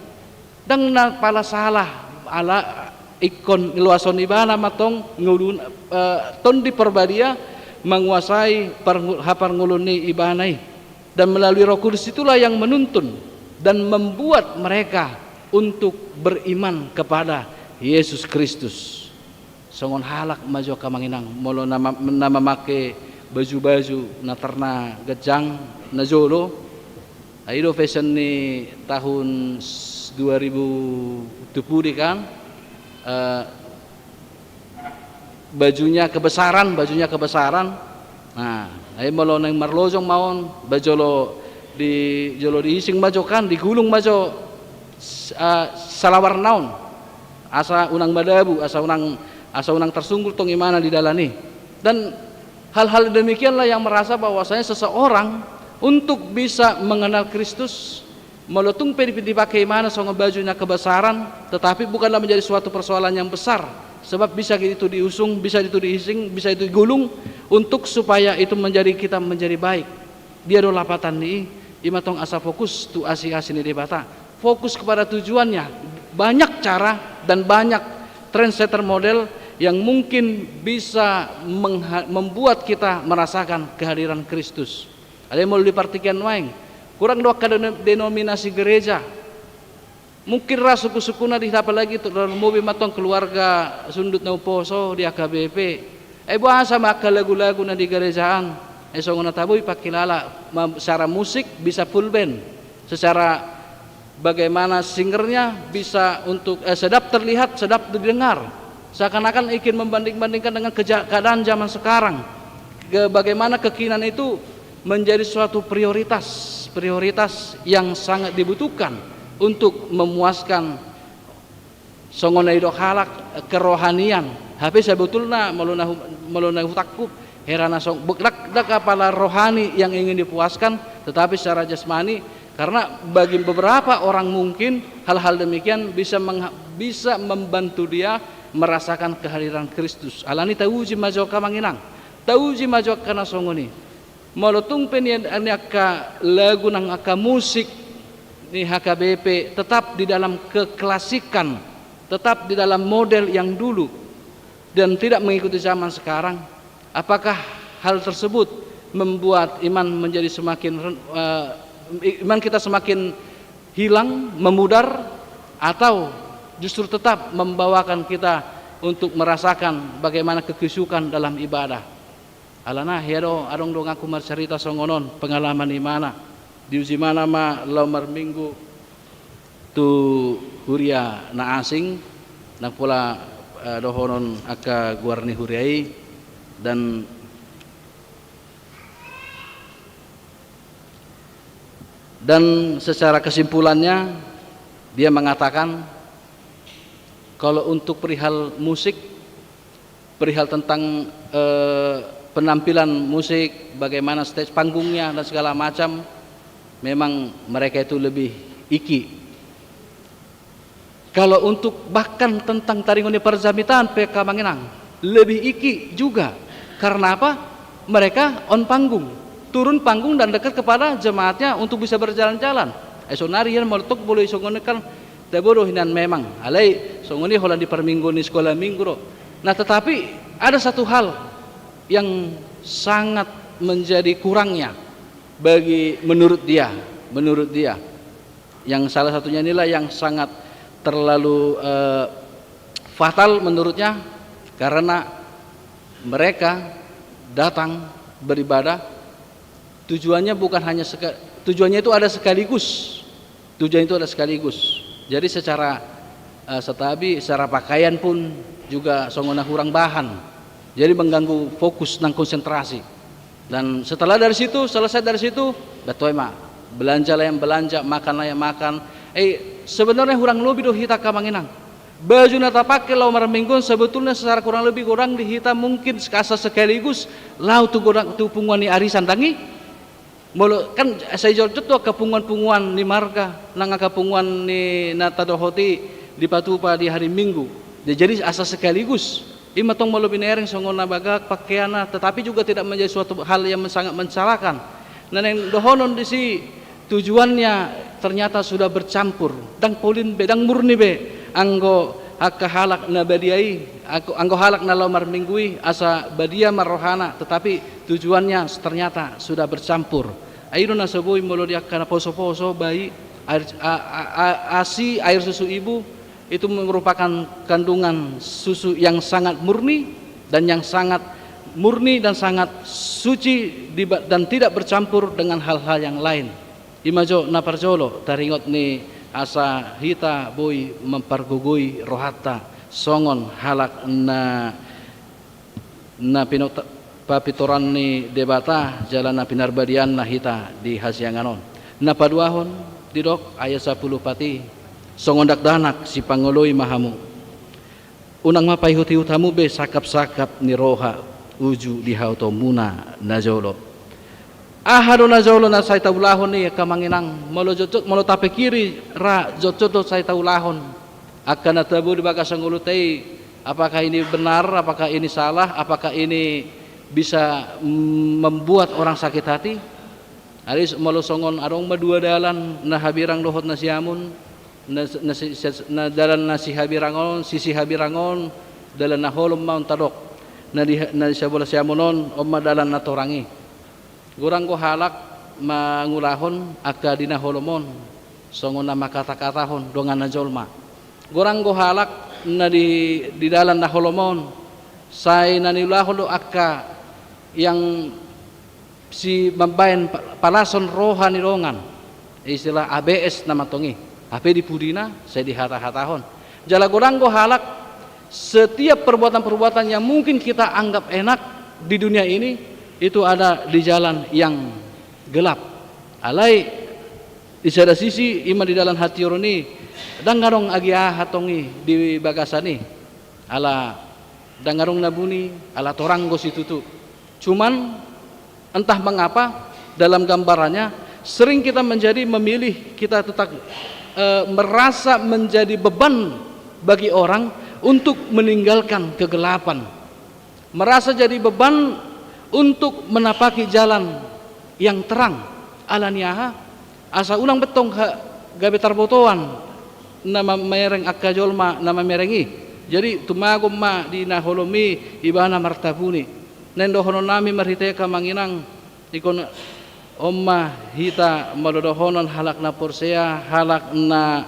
ndang na pala salah, ala ingkon loason ibana ma tong ngolu, eh, Tondi Porbadia menguasai parngu-, haparngoluon ni ibana i. Dan melalui Roh Kudus itulah yang menuntun dan membuat mereka untuk beriman kepada Yesus Kristus. Songon halak ma jo, angka amang inang, molo na ma-, na mamake baju-baju na tarna ganjang, na jolo. Ai do fashion ni tahun s-, dua ribu dua puluh kan, eh, bajunya kebesaran, bajunya kebesaran. Nah, ai molo naeng marlojong ma on, ba jolo di, jolo diising ma jo kan, digulung ma jo s-, eh, salawarna on. Asa unang madabu, asa unang, asa unang tarsunggul tong imana di dalan i. Dan hal-hal demikianlah yang merasa bahwasanya seseorang untuk bisa mengenal Kristus, molo tung pe di-, dipake imana songon baju na kebesaran, tetapi bukanlah menjadi suatu persoalan yang besar. Sebab bisa itu diusung, bisa itu diising, bisa itu digulung untuk supaya itu menjadi, kita menjadi baik. Dia do lapatan ni i, i ma tong asa fokus tu asi-asi ni Debata. Fokus kepada tujuannya. Banyak cara dan banyak trendsetter model yang mungkin bisa mengha-, membuat kita merasakan kehadiran Kristus. Alai molo di partingkian nuaeng, kurang do angka deno-, denominasi gereja. Mungkin ra sungkun-sungkunna di hita, apalagi tu, tarlumobi ma antong keluarga sundut na umposo di H K B P. Ai boasa ma angka lagu-lagu na di gerejaan, ai songon na tabo i pangkilala, ma-, secara musik bisa full band, secara bagaimana singernya bisa untuk, eh, sedap terlihat, sedap didengar. Seakan-akan ingin membanding-bandingkan dengan keja-, keadaan zaman sekarang. Ke-, bagaimana kekinian itu menjadi suatu prioritas, prioritas yang sangat dibutuhkan untuk memuaskan songon na didok halak, eh, kerohanian. Hape sebetulna molo na hu-, molo na hutangkup, hera na song-, bek-, ndang, ndang apala rohani yang ingin dipuaskan, tetapi secara jasmani, karena bagi beberapa orang mungkin hal-hal demikian bisa mengha-, bisa membantu dia merasakan kehadiran Kristus. Alani tauji ma jo angka amang inang, tauji ma jo angka na songon i. Molo tung pe nian, nian angka lagu nang angka musik ni H K B P tetap di dalam keklasikan, tetap di dalam model yang dulu, dan tidak mengikuti zaman sekarang, apakah hal tersebut membuat iman menjadi semakin ren-, eh, iman kita semakin hilang, memudar, atau justru tetap membawakan kita untuk merasakan bagaimana kekhusyukan dalam ibadah? Alana hea do, adong donganku marcarita songon on pengalaman imana. Diuji imana ma laho marminggu tu huria na asing, ndang pola, eh, dohonon angka goar ni huria i, dan, dan secara kesimpulannya dia mengatakan, kalau untuk perihal musik, perihal tentang, eh, penampilan musik, bagaimana stage panggungnya dan segala macam, memang mereka itu lebih iki. Kalau untuk bahkan tentang taringot ni parjamitaan pe angka amang inang, lebih iki juga. Karena apa? Mereka on panggung, turun panggung dan dekat kepada jemaatnya untuk bisa berjalan-jalan. Eh, saonari ia molo tung molo i songon i kan, tabo do hinan memang. Alai songon i holan di parminggu ni sekolah minggu do. Nah, tetapi ada satu hal yang sangat menjadi kurangnya bagi, menurut dia, menurut dia. Yang salah satunya inilah yang sangat terlalu, eh, fatal menurutnya, karena mereka datang beribadah, tujuannya bukan hanya seka-, tujuannya itu ada sekaligus. Tujuan itu ada sekaligus. Jadi secara, eh, satabi, secara pakaian pun juga songon na hurang bahan. Jadi mengganggu fokus nang konsentrasi. Dan setelah dari situ, selesai dari situ, bah toe ma. Belanja lah yang belanja, makan lah yang makan. Eh, sebenarnya hurang lobi do hita angka amang inang. Baju na tapake laho marminggu on sebetulnya secara kurang lebih godang di hita mungkin asa sekaligus laho tu godang, tu punguan ni arisan, ndang i? Molo kan sai jotjot do angka punguan-punguan ni marga, nang angka punguan ni na tadohot i dipatupa di hari Minggu. Jadi asa sekaligus. I ma tong molo binereng songon na bagak pakeanna, tetapi juga tidak menjadi suatu hal yang sangat mensalahkan. Na naeng dohonon disi, tujuannya ternyata sudah bercampur. Ndang polin be, ndang murni be anggo angka halak na badia i, anggo, anggo halak na laho marminggu i asa badia ma rohana, tetapi tujuannya ternyata sudah bercampur. Ai i do na so boi molo di angka na poso-poso, bai, air, a, a, a, asi, air susu ibu, itu merupakan kandungan susu yang sangat murni dan yang sangat murni dan sangat suci diba-, dan tidak bercampur dengan hal-hal yang lain. I ma jo na parjolo taringot ni asa hita boi mampargogoi rohanta songon halak na na pinota-, papintoran ni Debata jala na pinarbadiaanna hita di hasiangan on. Na paduahon, didok ayat sampulu opat i, songon dakdanak sipangoloi ma hamu. Unang ma paihut-ihut hamu be sangkap-sangkap ni roha uju di haotoonmuna na jolo. Aha do na jolo na sai taulahon i angka amang inang, molo jotjot, molo tapikiri ra jotjot do sai taulahon. Angka na tabo di bagasan ngolunta i, apakah ini benar, apakah ini salah, apakah ini bisa, mm, membuat orang sakit hati? Alai molo songon adong ma dua dalan, na habirang dohot na siamun, na, na si, si, na dalan na sihabirang on, sisihabirang on, dalan na holom ma on tadok. Na di, na di sabola siamun on, on ma dalan na torang i. Godang do halak, mangulahon angka di na holom on, songon na mangkatakatahon donganna jolma. Godang do halak na di, di dalan na holom on, sai na niulahon do angka yang si mambaen pa-, palason roha ni dongan, istilah A B S nama tong i. Hape di pudina sai dihatahatahon. Jala godang do halak, setiap perbuatan-perbuatan yang mungkin kita anggap enak di dunia ini, itu ada di jalan yang gelap. Alai di sada sisi, ima di dalan hatiuron i, ndang adong agi aha tong i di bagasan i. Ala ndang adong na buni, ala torang do situtu. Cuman, entah mengapa, dalam gambarannya, sering kita menjadi memilih, kita tetap, eh, merasa menjadi beban bagi orang untuk meninggalkan kegelapan. Merasa jadi beban untuk menapaki jalan yang terang. Ala ni aha? Asa unang be tong ha-, gabe tarbotoan na mamereng angka jolma na mamereng i. Jadi, tumagon ma di na holom i, ibana martabuni. Naeng dohononnami marhite angka amang inang, ingkon on ma hita molo dohonon halak na porsea, halak na,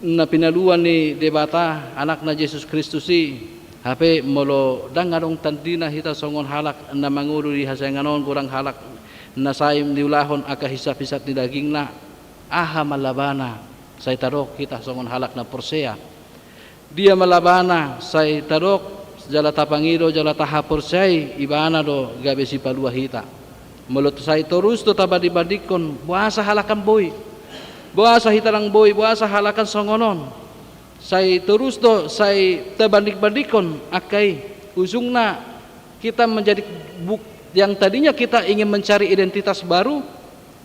na pinaluan ni Debata, Anakna Jesus Kristus i. Hape molo ndang adong tandina hita songon halak na mangolu di hasaingan on, godang halak na sai niulahon angka hisap-hisap ni dagingna, aha ma labana sai tadok hita songon halak na porsea? Dia ma labana sai tadok jala tapangido jala tahaporseai ibana do gabe sipalua hita? Molo sai torus do tabandingbandingkon, boasa halak an boi, boasa hita ndang boi, boasa halak an songon on? Sai torus do sai tabandingbandingkon angka i, ujungna kita menjadi buk-, yang tadinya kita ingin mencari identitas baru,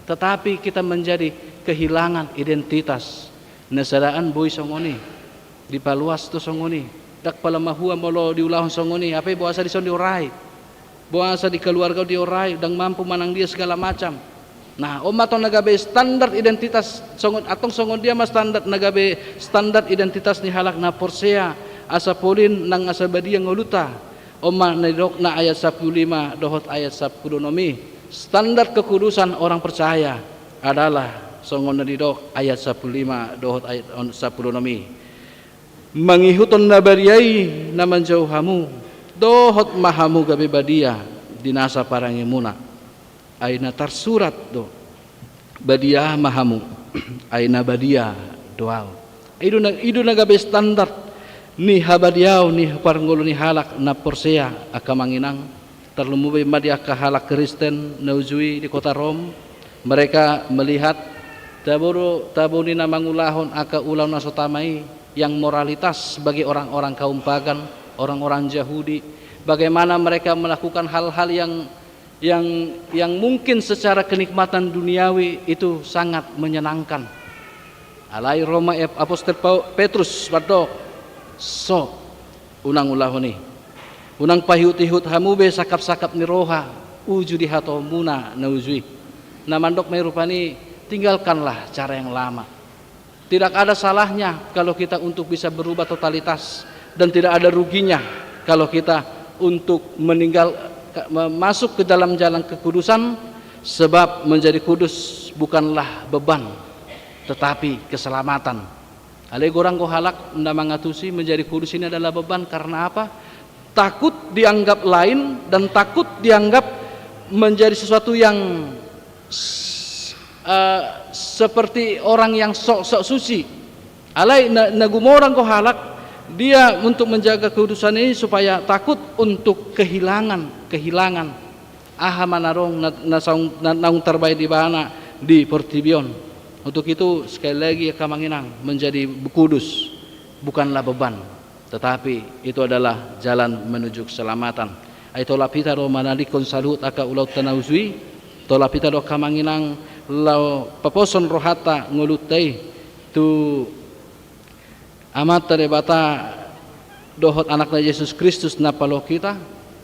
tetapi kita menjadi kehilangan identitas. Na sada an boi songon i, dipaluas do songon i. Ndang pola mahua molo diulahon songon i, hape boasa dison diorai, boasa di keluarga diorai, ndang mampu manang dia segala macam. Nah, on ma tong na gabe standar identitas, songon, antong songon dia ma standar na gabe standar identitas ni halak na porsea, asa polin nang asa badia ngolunta? On ma na nidokna ayat sampulu lima dohot ayat sampulu onom i. Standar kekudusan orang percaya adalah songon na nidok ayat sampulu lima dohot ayat on, sampulu onom i. Mangihuthon na badia i na manjou hamu, dohot ma hamu gabe badia di nasa parangimuna. Ai na tarsurat do, badia ma hamu, ai na badia do ahu. I do na, i do na gabe standar ni habadiaon ni parngolu ni halak na porsea, angka amang inang. Tarlumobi ma di angka halak Kristen na uju i di kota Rom, mereka melihat tabo do, tabo ni na mangulahon angka ulaon na so tama i, yang moralitas bagi orang-orang kaum pagan, orang-orang Jahudi, bagaimana mereka melakukan hal-hal yang, yang, yang mungkin secara kenikmatan duniawi itu sangat menyenangkan. Alai ro ma ep-, apostel Pau-, Petrus mandok, so, unang ulahon i. Unang paihutihut hamu be sangkapsangkap ni roha uju di hataonmuna na uju i. Na mandok ma i rupani, tinggalkanlah cara yang lama. Tidak ada salahnya kalau kita untuk bisa berubah totalitas, dan tidak ada ruginya kalau kita untuk meninggal, ka-, ma-, masuk ke dalam jalan kekudusan, sebab menjadi kudus bukanlah beban, tetapi keselamatan. Alai godang do halak na mangatusi menjadi kudus ini adalah beban. Karena apa? Takut dianggap lain dan takut dianggap menjadi sesuatu yang s-, eh, seperti orang yang sok-sok suci. Alai na, na gumodang do halak, dia untuk menjaga kekudusan ini supaya takut untuk kehilangan, kehilangan aha ma na adong na, na saung, na, naung tarbaen ibana di portibi on. Untuk itu, sekali lagi, angka amang inang, menjadi kudus bukanlah beban, tetapi itu adalah jalan menuju keselamatan. Ai tolap hita do manadingkon saluhut angka ulaonta na uju i, tolap hita do, angka amang inang, laho paposhon rohanta ngolunta i tu Amanta Debata dohot Anakna Jesus Kristus na paloas hita,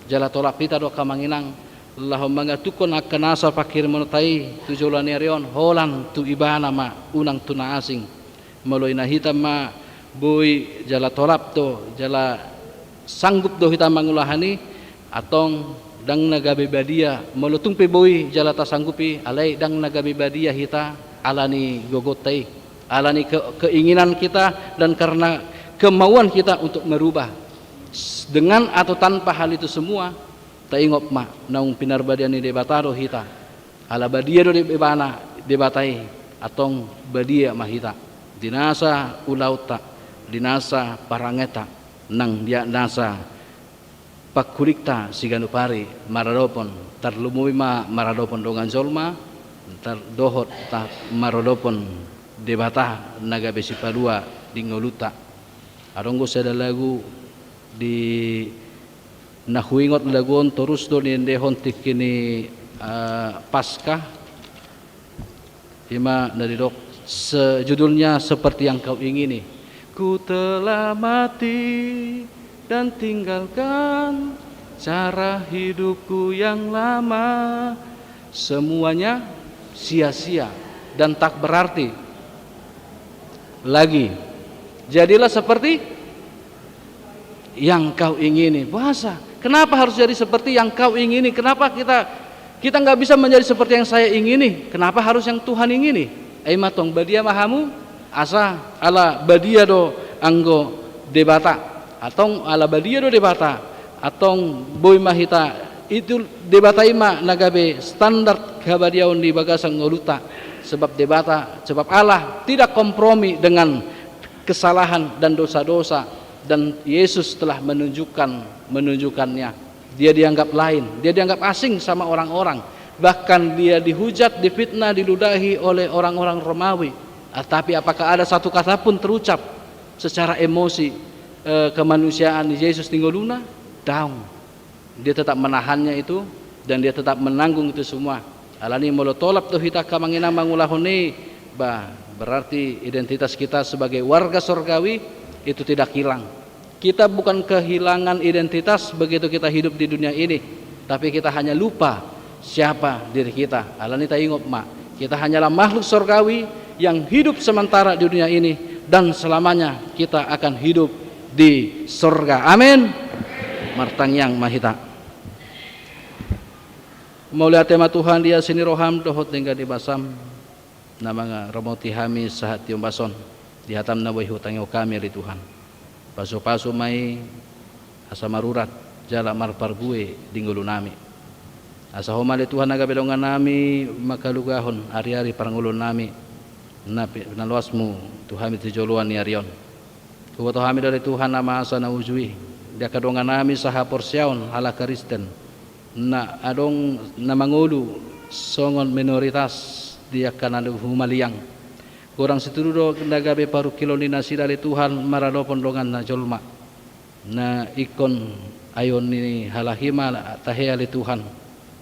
jala tolap hita do, angka amang inang, laho mangatupahon angka nasa panghirimonta i tu joloan ni ari on, holan tu Ibana ma, unang tu na asing. Molo ina hita ma boi jala tolap do, jala sanggup do hita mangulahon i, antong Ndang na gabe badia, molo tung pe boi jala tasanggupi, alai ndang na gabe badia hita ala ni gogonta i, ala ni ke-, keinginan kita dan karena kemauan kita untuk merubah. S-, dengan atau tanpa hal itu semua, taingot ma, naung pinarbadia ni Debata do hita. Ala badia do Debana, Debata i, antong badia ma hita. Di nasa ulaonta, di nasa parangenta, nang di nasa pangkulingta siganup ari maradophon, tarlumobi ma maradophon dongan jolma, tar-, dohot ta-, maradophon Debata na gabe sipalua di ngolunta. Adong do sada lagu di na huingot, lagu on torus do niendehon tingki ni, eh, Paskah. Ima na didok se-, judulnya Seperti Yang Kau Ingini. Ku telah mati dan tinggalkan cara hidupku yang lama. Semuanya sia-sia dan tak berarti lagi. Jadilah seperti yang Kau ingini. Puasa. Kenapa harus jadi seperti yang Kau ingini? Kenapa kita, kita nggak bisa menjadi seperti yang saya ingini? Kenapa harus yang Tuhan ingini? Ima antong badia ma hamu, asa ala badia do anggo Debata. Antong ala badia do Debata, antong boi ma hita, itu Debata ima na gabe standar habadiaon di bagasan ngolunta. Sebab Debata, sebab Allah tidak kompromi dengan kesalahan dan dosa-dosa, dan Yesus telah menunjukkan, menunjukkannya. Dia dianggap lain, dia dianggap asing sama orang-orang. Bahkan dia dihujat, difitnah, diludahi oleh orang-orang Romawi. Ah, tapi apakah ada satu kata pun terucap secara emosi, eh, kemanusiaan Yesus di ngoluna? Daong. Dia tetap menahannya itu, dan dia tetap menanggung itu semua. Alani molo tolap do hita angka amang inang mangulahon i, bah, berarti identitas kita sebagai warga sorgawi itu tidak hilang. Kita bukan kehilangan identitas begitu kita hidup di dunia ini, tapi kita hanya lupa siapa diri kita. Alani taingot ma, kita hanyalah makhluk sorgawi yang hidup sementara di dunia ini, dan selamanya kita akan hidup di sorga. Amin. Martangiang ma hita. Mauliate ma Tuhan di asi ni roham dohot denggan ni basam, na mangaramoti hami sahat di ombas on, di hatam na boi hutangihon hami ale Tuhan. Pasupasu ma i asa marurat jala marparbue di ngolunami. Asa Ho ma ale Tuhan na gabe dongannami mangkalugahon ari-ari parngoluonnami na pi-, na loasmu tu hami tu joloan ni ari on. Huboto hami do ale Tuhan na masa na uju i, di angka dongannami sahaporseaon halak Kristen, na adong na mangolu songon minoritas di angka na humaliang. Godang situtu do na gabe parungkilon ni nasida ale Tuhan maradophon dongan na jolma. Na ingkon aeon ni halak i ma tahe ale Tuhan,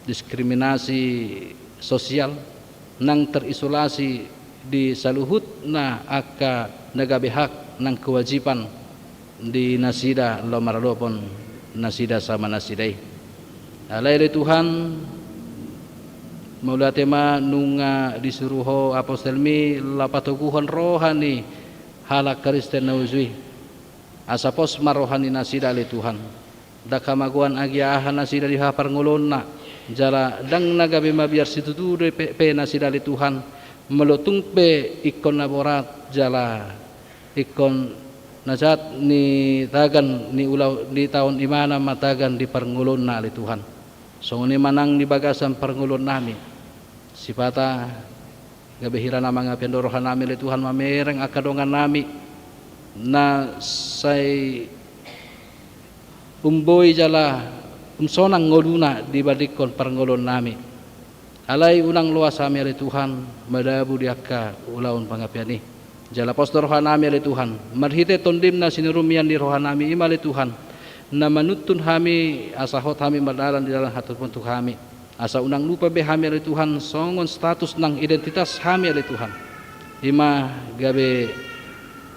diskriminasi sosial, nang terisolasi di saluhutna angka na gabe hak nang kewajiban di nasida laho maradophon nasida sama nasida i. Alai ale Tuhan, mauliate ma nunga disuru Ho apostelmi laho patoguhon roha ni halak Kristen na uju i. Asa pos ma roha ni nasida ale Tuhan. Ndang hamagoan agia aha nasida di haha parngoluonna, jala ndang na gabe mabiar situtu dope pe nasida ale Tuhan, molo tung pe ingkon na borat jala ingkon na sahat ni tagan ni ula-, ni taon imana ma tagan di parngoluonna ale Tuhan. Songon i ma nang di bagasan parngoluonnami. Sipata gabe hira na mangapian do rohanami ale Tuhan mamereng angka dongannami na sai umboi jala umsonang ngoluna dibandingkon parngoluonnami. Alai unang loas hami ale Tuhan madabu di angka ulaon pangapian i. Jala pos do rohanami ale Tuhan marhite Tondim na sinurumian di rohanami i ma ale Tuhan, na manuntun hami asa hot hami mardalan di dalan hatutuboan tu hami. Asa unang lupa be hami ale Tuhan songon status nang identitas hami ale Tuhan. Ima gabe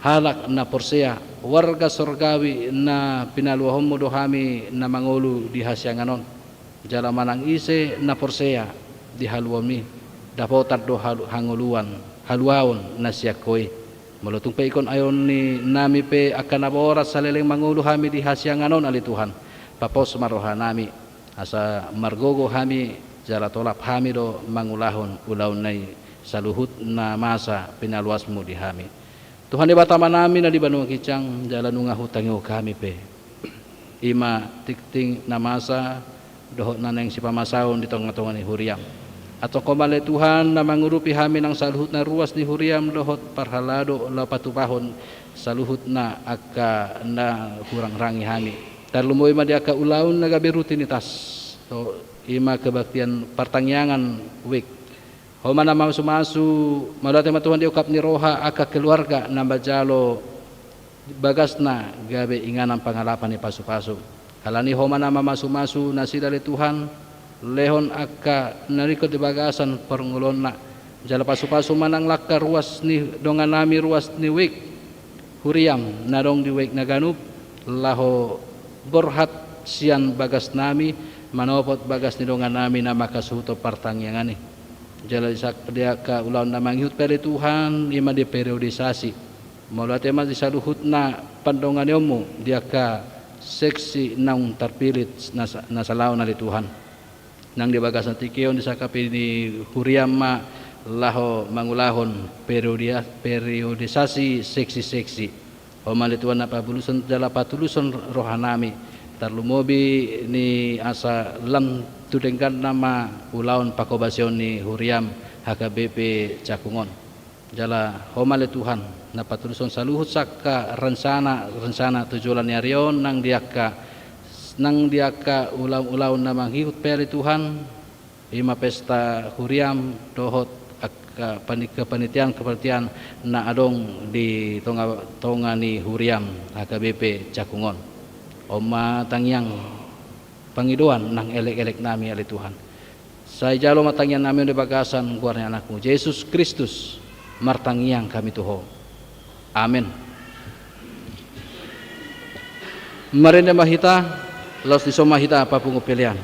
halak na porsea, warga sorgawi na pinaluahonmu do hami na mangolu di hasiangan on. Jala manang ise na porsea di haluaonmi, dapotan do halu-, hangoluan, haluaon na sian Ho i. Molo tung pe ingkon aeon ni nami pe angka na borat saleleng mangolu hami di hasiangan on ale Tuhan, papos ma rohanami. Asa margogo hami, jala tolap hami do mangulahon ulaon na i saluhut na masa pinaluasmu di hami. Tuhan Debata Amanami na di banua ginjang, jala nunga hutangihon hami pe, i ma tingting na masa dohot na naeng sipamasaon di tongatonga ni huriam. Antong Ho ma ale Tuhan na mangurupi hami nang saluhut na ruas ni huriam dohot parhalado laho patupahon saluhut na angka na hurangrangi hami. Tarlumobi ma di angka ulaon na gabe rutinitas, o, i ma kebaktian partangiangan wijk. Ho ma na mamasumasu, mauliate ma Tuhan di ungkap ni roha angka keluarga na manjalo bagasna gabe inganan pangalapan ni pasupasu. Alani Ho ma na mamasumasu nasida ale Tuhan, lehon angka na ringkot di bagasan parngoluonna. Jala pasupasu ma nang angka ruas ni donganami, ruas ni wijk huriam na adong di wijk na ganup, laho borhat sian bagasnami, manopot bagas ni donganami na mangkasuhuthon partangiangan i. Jala di sak-, di angka ulaon na mangihut pe ale Tuhan, i ma di periodisasi. Mauliate ma di saluhutna pandonganionmu di angka seksi naung tarpillit na sa-, na salaon ale Tuhan. Nang di bagasan tingki on disangkapi ni huriam ma laho mangulahon periodia-, periodisasi seksi-seksi. Ho ma ale Tuhan na pabulusson jala patuluson rohanami, tarlumobi ni asa lam tu dengganna ma ulaon panghobasion ni huriam H K B P Cakung on. Jala Ho ma ale Tuhan na patuluson saluhut sangka rencana, rencana tu joloan ni ari on, nang di angka, nang di angka ulaon-ulaon na mangihut pe ale Tuhan, i ma pesta huriam dohot angka pani-, kepanitiaan-kepanitiaan na adong di tonga-tonga ni huriam H K B P Cakung on. On ma tangiang pangidoan nang elek-eleknami ale Tuhan. Sai jalo ma tangiangnami on di bagasan goar ni Anakmu Jesus Kristus, martangiang hami tu Ho. Amen. Marende ma hita, laos dison ma hita papungu pelean.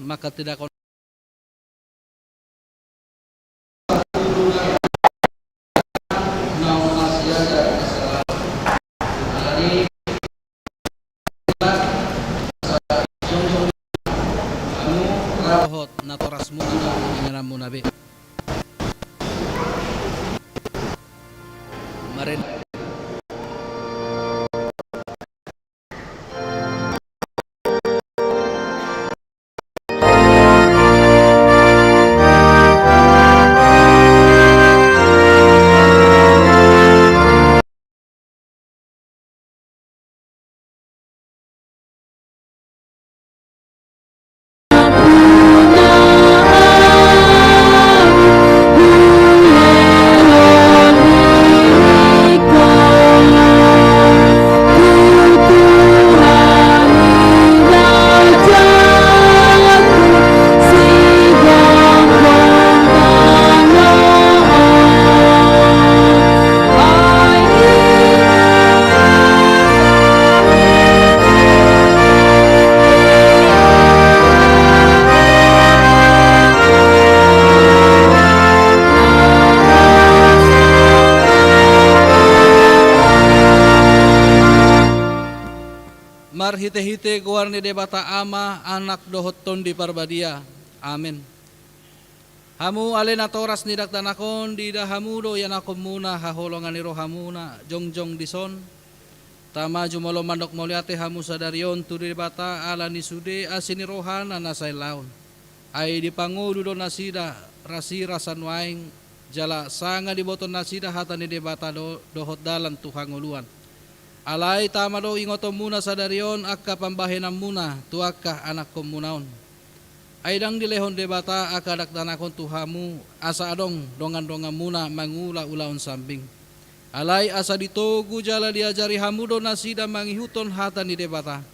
manghatindangkon dohot natorasmuna, ingananmuna be. Maren. Marhitehite goar ni Debata Ama, Anak dohot Tondi Parbadia. Amen. Hamu ale natoras ni dakdanak on, diida hamu do ianakhonmuna haholongan ni rohamuna jongjong dison. Tama, jumolo mandok mauliate hamu sadari on tu Debata ala ni sude asi ni rohana na sailaon. Ai dipangolu do nasida rasirasa nuaeng, jala sanga diboto nasida hata ni Debata do, dohot dalan tu hangoluan. Alai tama do ingotonmuna sadari on angka pambahenanmuna tu angka anakhonmuna on. Ai ndang dilehon Debata angka dakdanak on tu hamu asa adong dongandonganmuna mangula ulaon sambing. Alai asa ditogu jala diajari hamu do nasida mangihuthon hata ni Debata.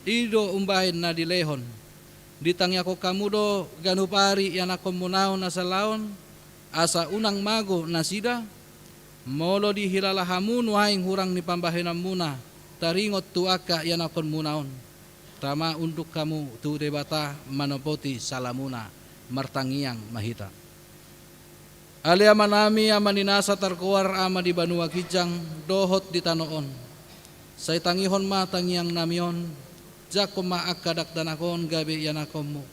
I do umbahen na dilehon. Ditangiangkon hamu do ganup ari ianakhonmuna on na sailaon, asa unang mago nasida, molo dihilala hamu nuaeng hurang ni pambahenanmuna taringot tu angka ianakhonmuna on. Tama, unduk hamu tu Debata manopoti salamuna. Martangiang ma hita. Ale Amanami, Ama ni nasa targoar Ama di banua ginjang dohot di tano on, sai tangihon ma tangiangnami on, jangkon ma angka dakdanak on gabe ianakhonmu.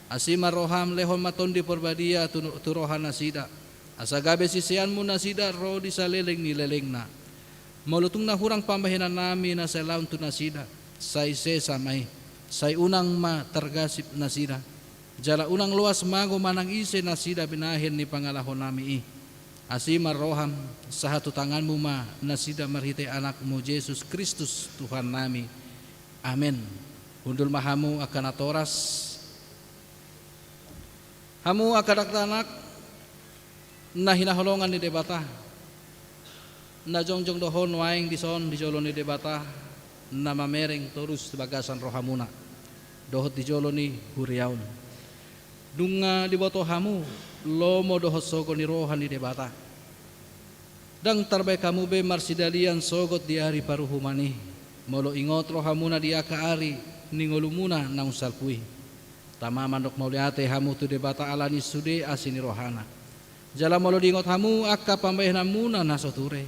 Asi ma roham, lehon ma Tondi Parbadia tu, tu roha nasida, asa gabe siseanmu nasida ro di saleleng ni lelengna. Molo tung na hurang pambahenannami na sailaon tu nasida, sai sesa ma i, sai unang ma targasip nasida, jala unang loas mago manang ise nasida binahen ni pangalahonami i. Asi ma roham, sahat tu tanganmu ma nasida marhite Anakmu Jesus Kristus Tuhannami. Amen. Hundul ma hamu angka natoras. Hamu angka dakdanak na hinaholongan ni Debata, na jongjong do ho nuaeng dison di jolo ni Debata, na mamereng torus di bagasan rohamuna dohot di jolo ni huria on. Nunga diboto hamu lomo dohot sogo ni roha ni Debata. Ndang tarbaen hamu be marsidalian sogot di ari paruhuman i, molo ingot rohamuna di angka ari ni ngolumuna naung salpu i. Tama, mandok mauliate hamu tu Debata ala ni sude asi ni rohana. Jala molo diingot hamu angka pambahenanmuna na so ture,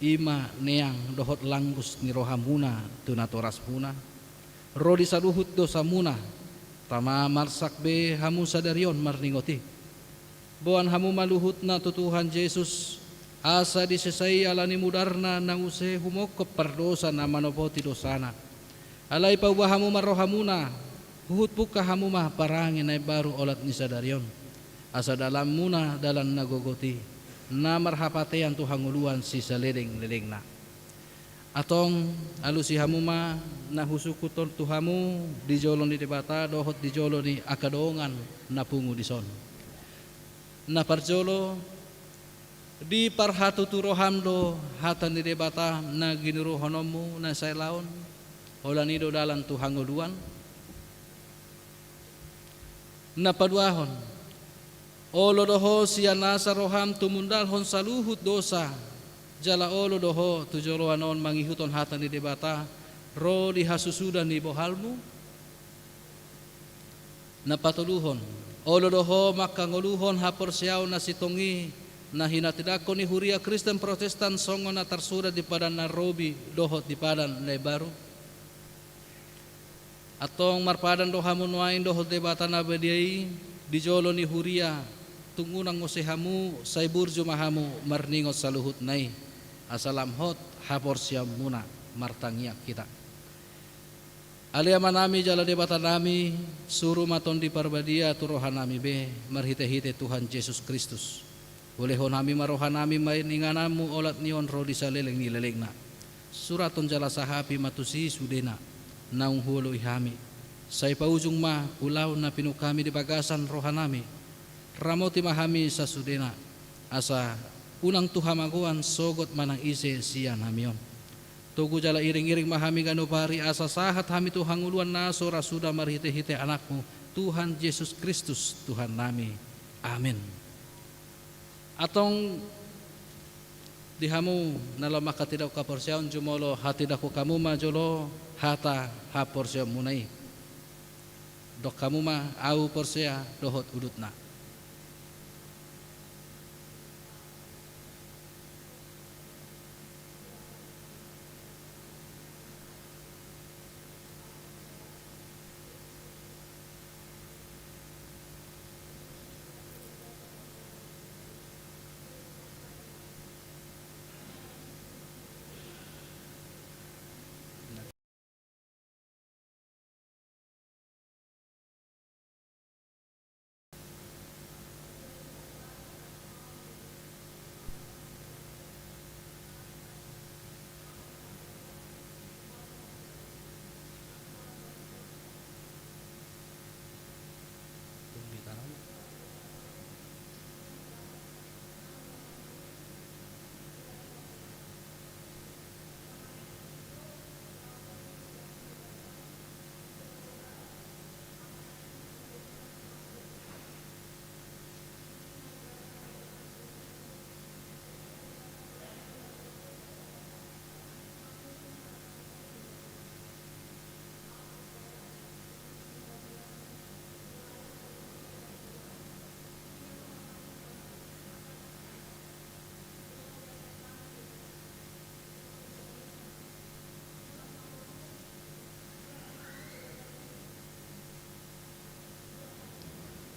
i ma neang dohot langgus ni rohamuna tu natorasmuna, ro di saluhut dosamuna. Tama, marsak be hamu sadari on marningot i. Boan hamu ma luhutna tu Tuhan Jesus, asa disesa i ala ni mudarna na use humongkop pardosa na manopoti dosana. Alai paubah hamu ma rohamuna, huhut pungka hamu ma parange na imbaru olat ni sadari on, asa dalanmuna dalan na gogot i, na marhapatean tu hangoluan sisaleleng-lelengna. Antong, alusi hamu ma na husungkun on tu hamu di jolo ni Debata dohot di jolo ni angka dongan na pungu dison. Na parjolo, diparhatutu roham do hata ni Debata na ginuruhononmu na sailaon, holan i do dalan tu hangoluan. Na paduahon, olo do ho sian nasa roham tumundalhon saluhut dosa, jala olo do ho tu joloan on mangihuthon hata ni Debata ro di hasusudan ni bohalmu. Na patoluhon, olo do ho manghangoluhon haporseaon na sintong i, na hinatindangkon ni huria Kristen Protestan songon na tarsurat di Padan na Robi dohot di Padan na Imbaru? Antong marpadan do hamu nuaeng dohot Debata na badia i di jolo ni huria, tung unang muse hamu, sai burju ma hamu marningot saluhutna i, asa lam hot haporseaonmuna. Martangiang hita. Ale Amanami jala Debatanami, suru ma Tondi Parbadia tu rohanami be, marhitehite Tuhan Jesus Kristus. Ulehon hami ma rohanami maningananmu olat ni on ro di saleleng ni lelengna. Surathon jala sahapi ma tusi sudena naung huoloi hami. Sai paujung ma ulaon na pinungka hami di bagasan rohanami. Ramoti ma hami sasudena, asa unang tu hamagoan sogot manang ise sian hami on. Togu jala iring-iring ma hami ganup ari, asa sahat hami tu hangoluan na so ra suda marhite-hite Anakmu, Tuhan Jesus Kristus, Tuhannami. Amen. Antong di hamu na laho manghatindangkon haporseaon, jumolo hatindangkon hamu ma jolo hata haporseaonmuna i. Dok hamu ma, Ahu porsea dohot udutna.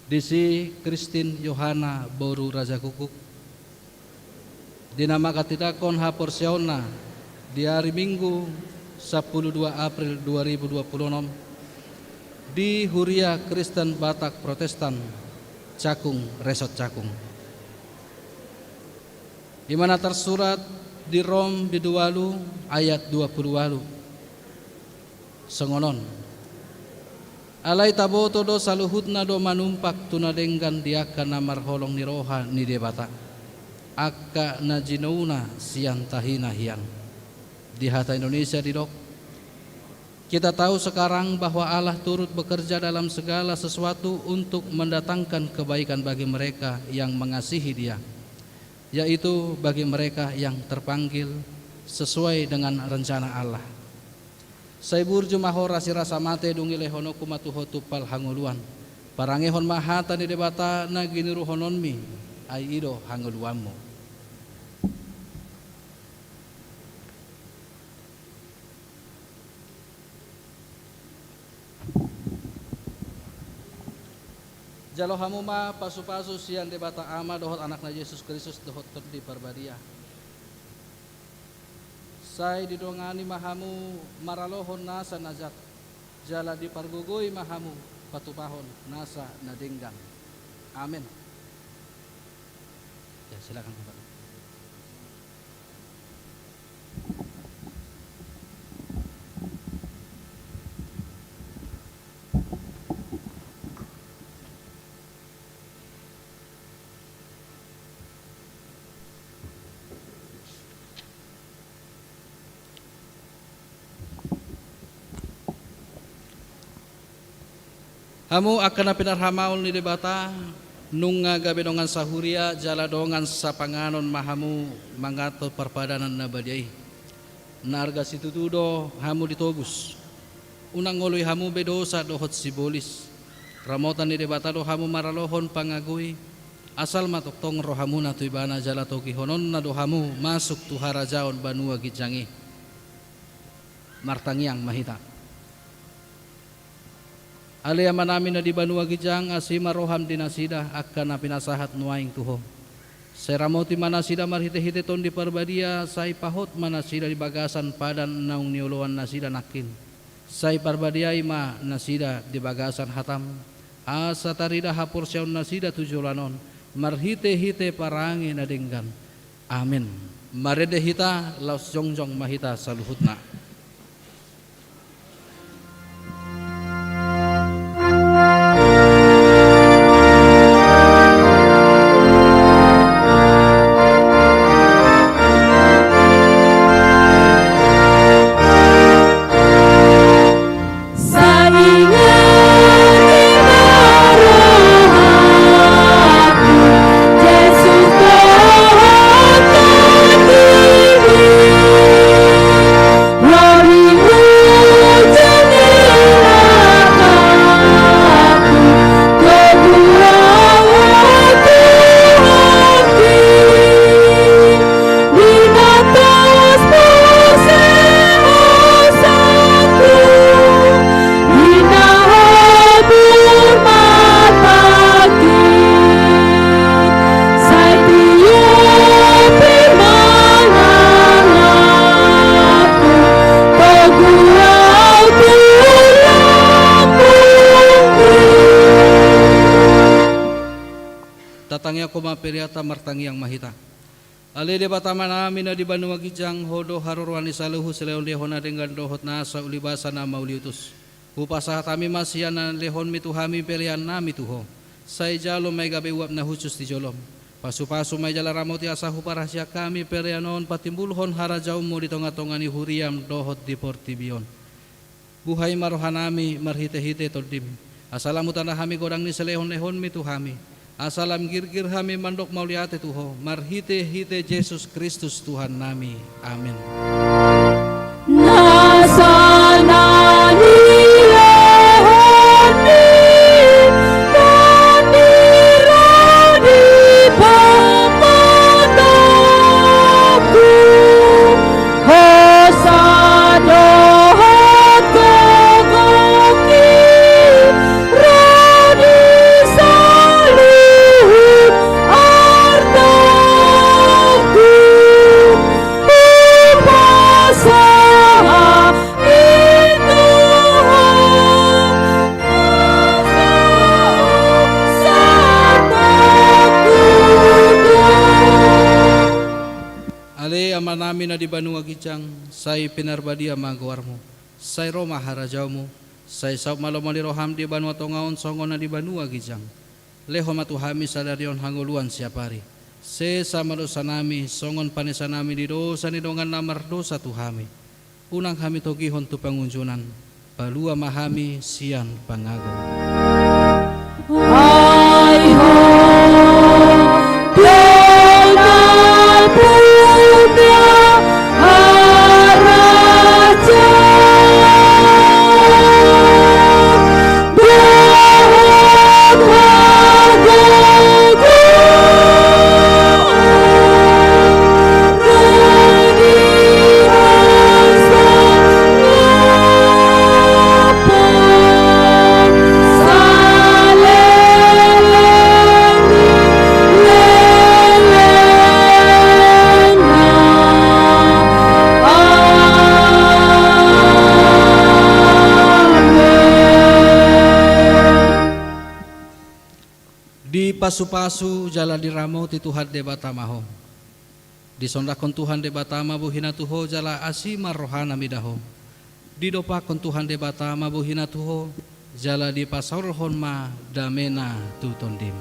Disi Kristin Yohana boru Raja Guguk. Di na manghatindangkon haporseaonna di ari Minggu sampulu dua April dua ribu dua puluh enam, di Huria Kristen Batak Protestan, Cakung, Resort Cakung. I ma na tarsurat di Rom bindu ualu ayat dua puluh ualu. Songon on. Alai taboto do saluhutna do manumpak tu na denggan di angka na marholong ni roha ni Debata, angka na jinouna sian tahina hian. Di hata Indonesia didok, kita tahu sekarang bahwa Allah turut bekerja dalam segala sesuatu untuk mendatangkan kebaikan bagi mereka yang mengasihi Dia, yaitu bagi mereka yang terpanggil sesuai dengan rencana Allah. Sai burju ma ho rasirasa mate, dung i lehononku ma tu ho tumpal hangoluan. Parangehon ma hata ni Debata na giniruhononmi, ai i do hangoluanmu. Jalo hamu ma pasupasu sian Debata Ama dohot Anakna Jesus Kristus dohot Tondi Parbadia. Sai didongani ma hamu maralohon nasa na jat, jala dipargogoi ma hamu patupahon nasa na denggan. Amen. Ya, silakan, Bapak. Hamu angka na pinarhamaol ni Debata, nunga gabe dongan sahuria jala dongan sapanganon ma hamu manganhon parpadanan na badia i. Na arga situtu do hamu ditobus. Unang ngoloi hamu be dosa dohot sibolis. Ramotan ni Debata do hamu maralohon pangago i, asal ma tongtong rohamuna tu Ibana jala togihononna do hamu masuk tu harajaon banua ginjang i. Martangiang ma hita. Ale Amanami na di banua ginjang, asi ma roham di nasida angka na pinasahat nuaeng tu Ho. Sai ramoti ma nasida marhitehite Tondi Parbadia, sai pahot ma nasida di bagasan padan naung nioloan nasida nangkin. Sai parbadiai ma nasida di bagasan hatam, asa tarida haporseaon nasida tu joloan on, marhitehite parange na denggan. Amen. Marende hita, laos jongjong ma hita saluhutna. Tatangiangkon ma peleanta, martangiang ma hita. Ale Debata Amanami na di banua ginjang, Ho do haroroan ni saluhut silehonlehon na denggan dohot nasa ulibasa na mauliutus. Hupasahat hami ma sian na nilehonMi tu hami peleannami tu Ho. Sai jalo ma i gabe uap na hushus di joloM. Pasupasu ma i jala ramoti asa huparhaseang hami pelean on patimbulhon harajaonMu di tongatonga ni huriaM dohot di portibi on. Buhai ma rohanami marhitehite TondiM, asa lam hutanda hami godang ni silehonlehonMi tu hami, asa lam girgir hami mandok mauliate tu Ho, marhitehite Jesus Kristus Tuhannami. Amen. Nasa na nilehonMi nami ro di pamatangku, hosa dohot gogongki ro di saluhut artangku. Hupasahat i tu Ho, nasa satakut. Ale Amanami na di banua ginjang, sai pinarbadia ma goarMu. Sai ro ma harajaonMu. Sai saut ma lomo ni rohaM di banua tonga on songon na di banua ginjang. Lehon ma tu hami sadari on hangoluan siapari. Sesa ma dosanami songon panesanami di dosa ni dongan na mardosa tu hami. Unang hami togihon tu pangunjunan. Palua ma hami sian pangago. Ai Ho do na punya harajaon dohot hagogoon ro di hasangapon saleleng ni lelengna. Amen. Dipasupasu jala diramoti Tuhan Debata ma ho. Disondangkon Tuhan Debata ma bohiNa tu ho jala asi ma rohaNa mida ho. Didompakkon Tuhan Debata ma bohiNa tu ho jala dipasaorhon ma dameNa tu tondim.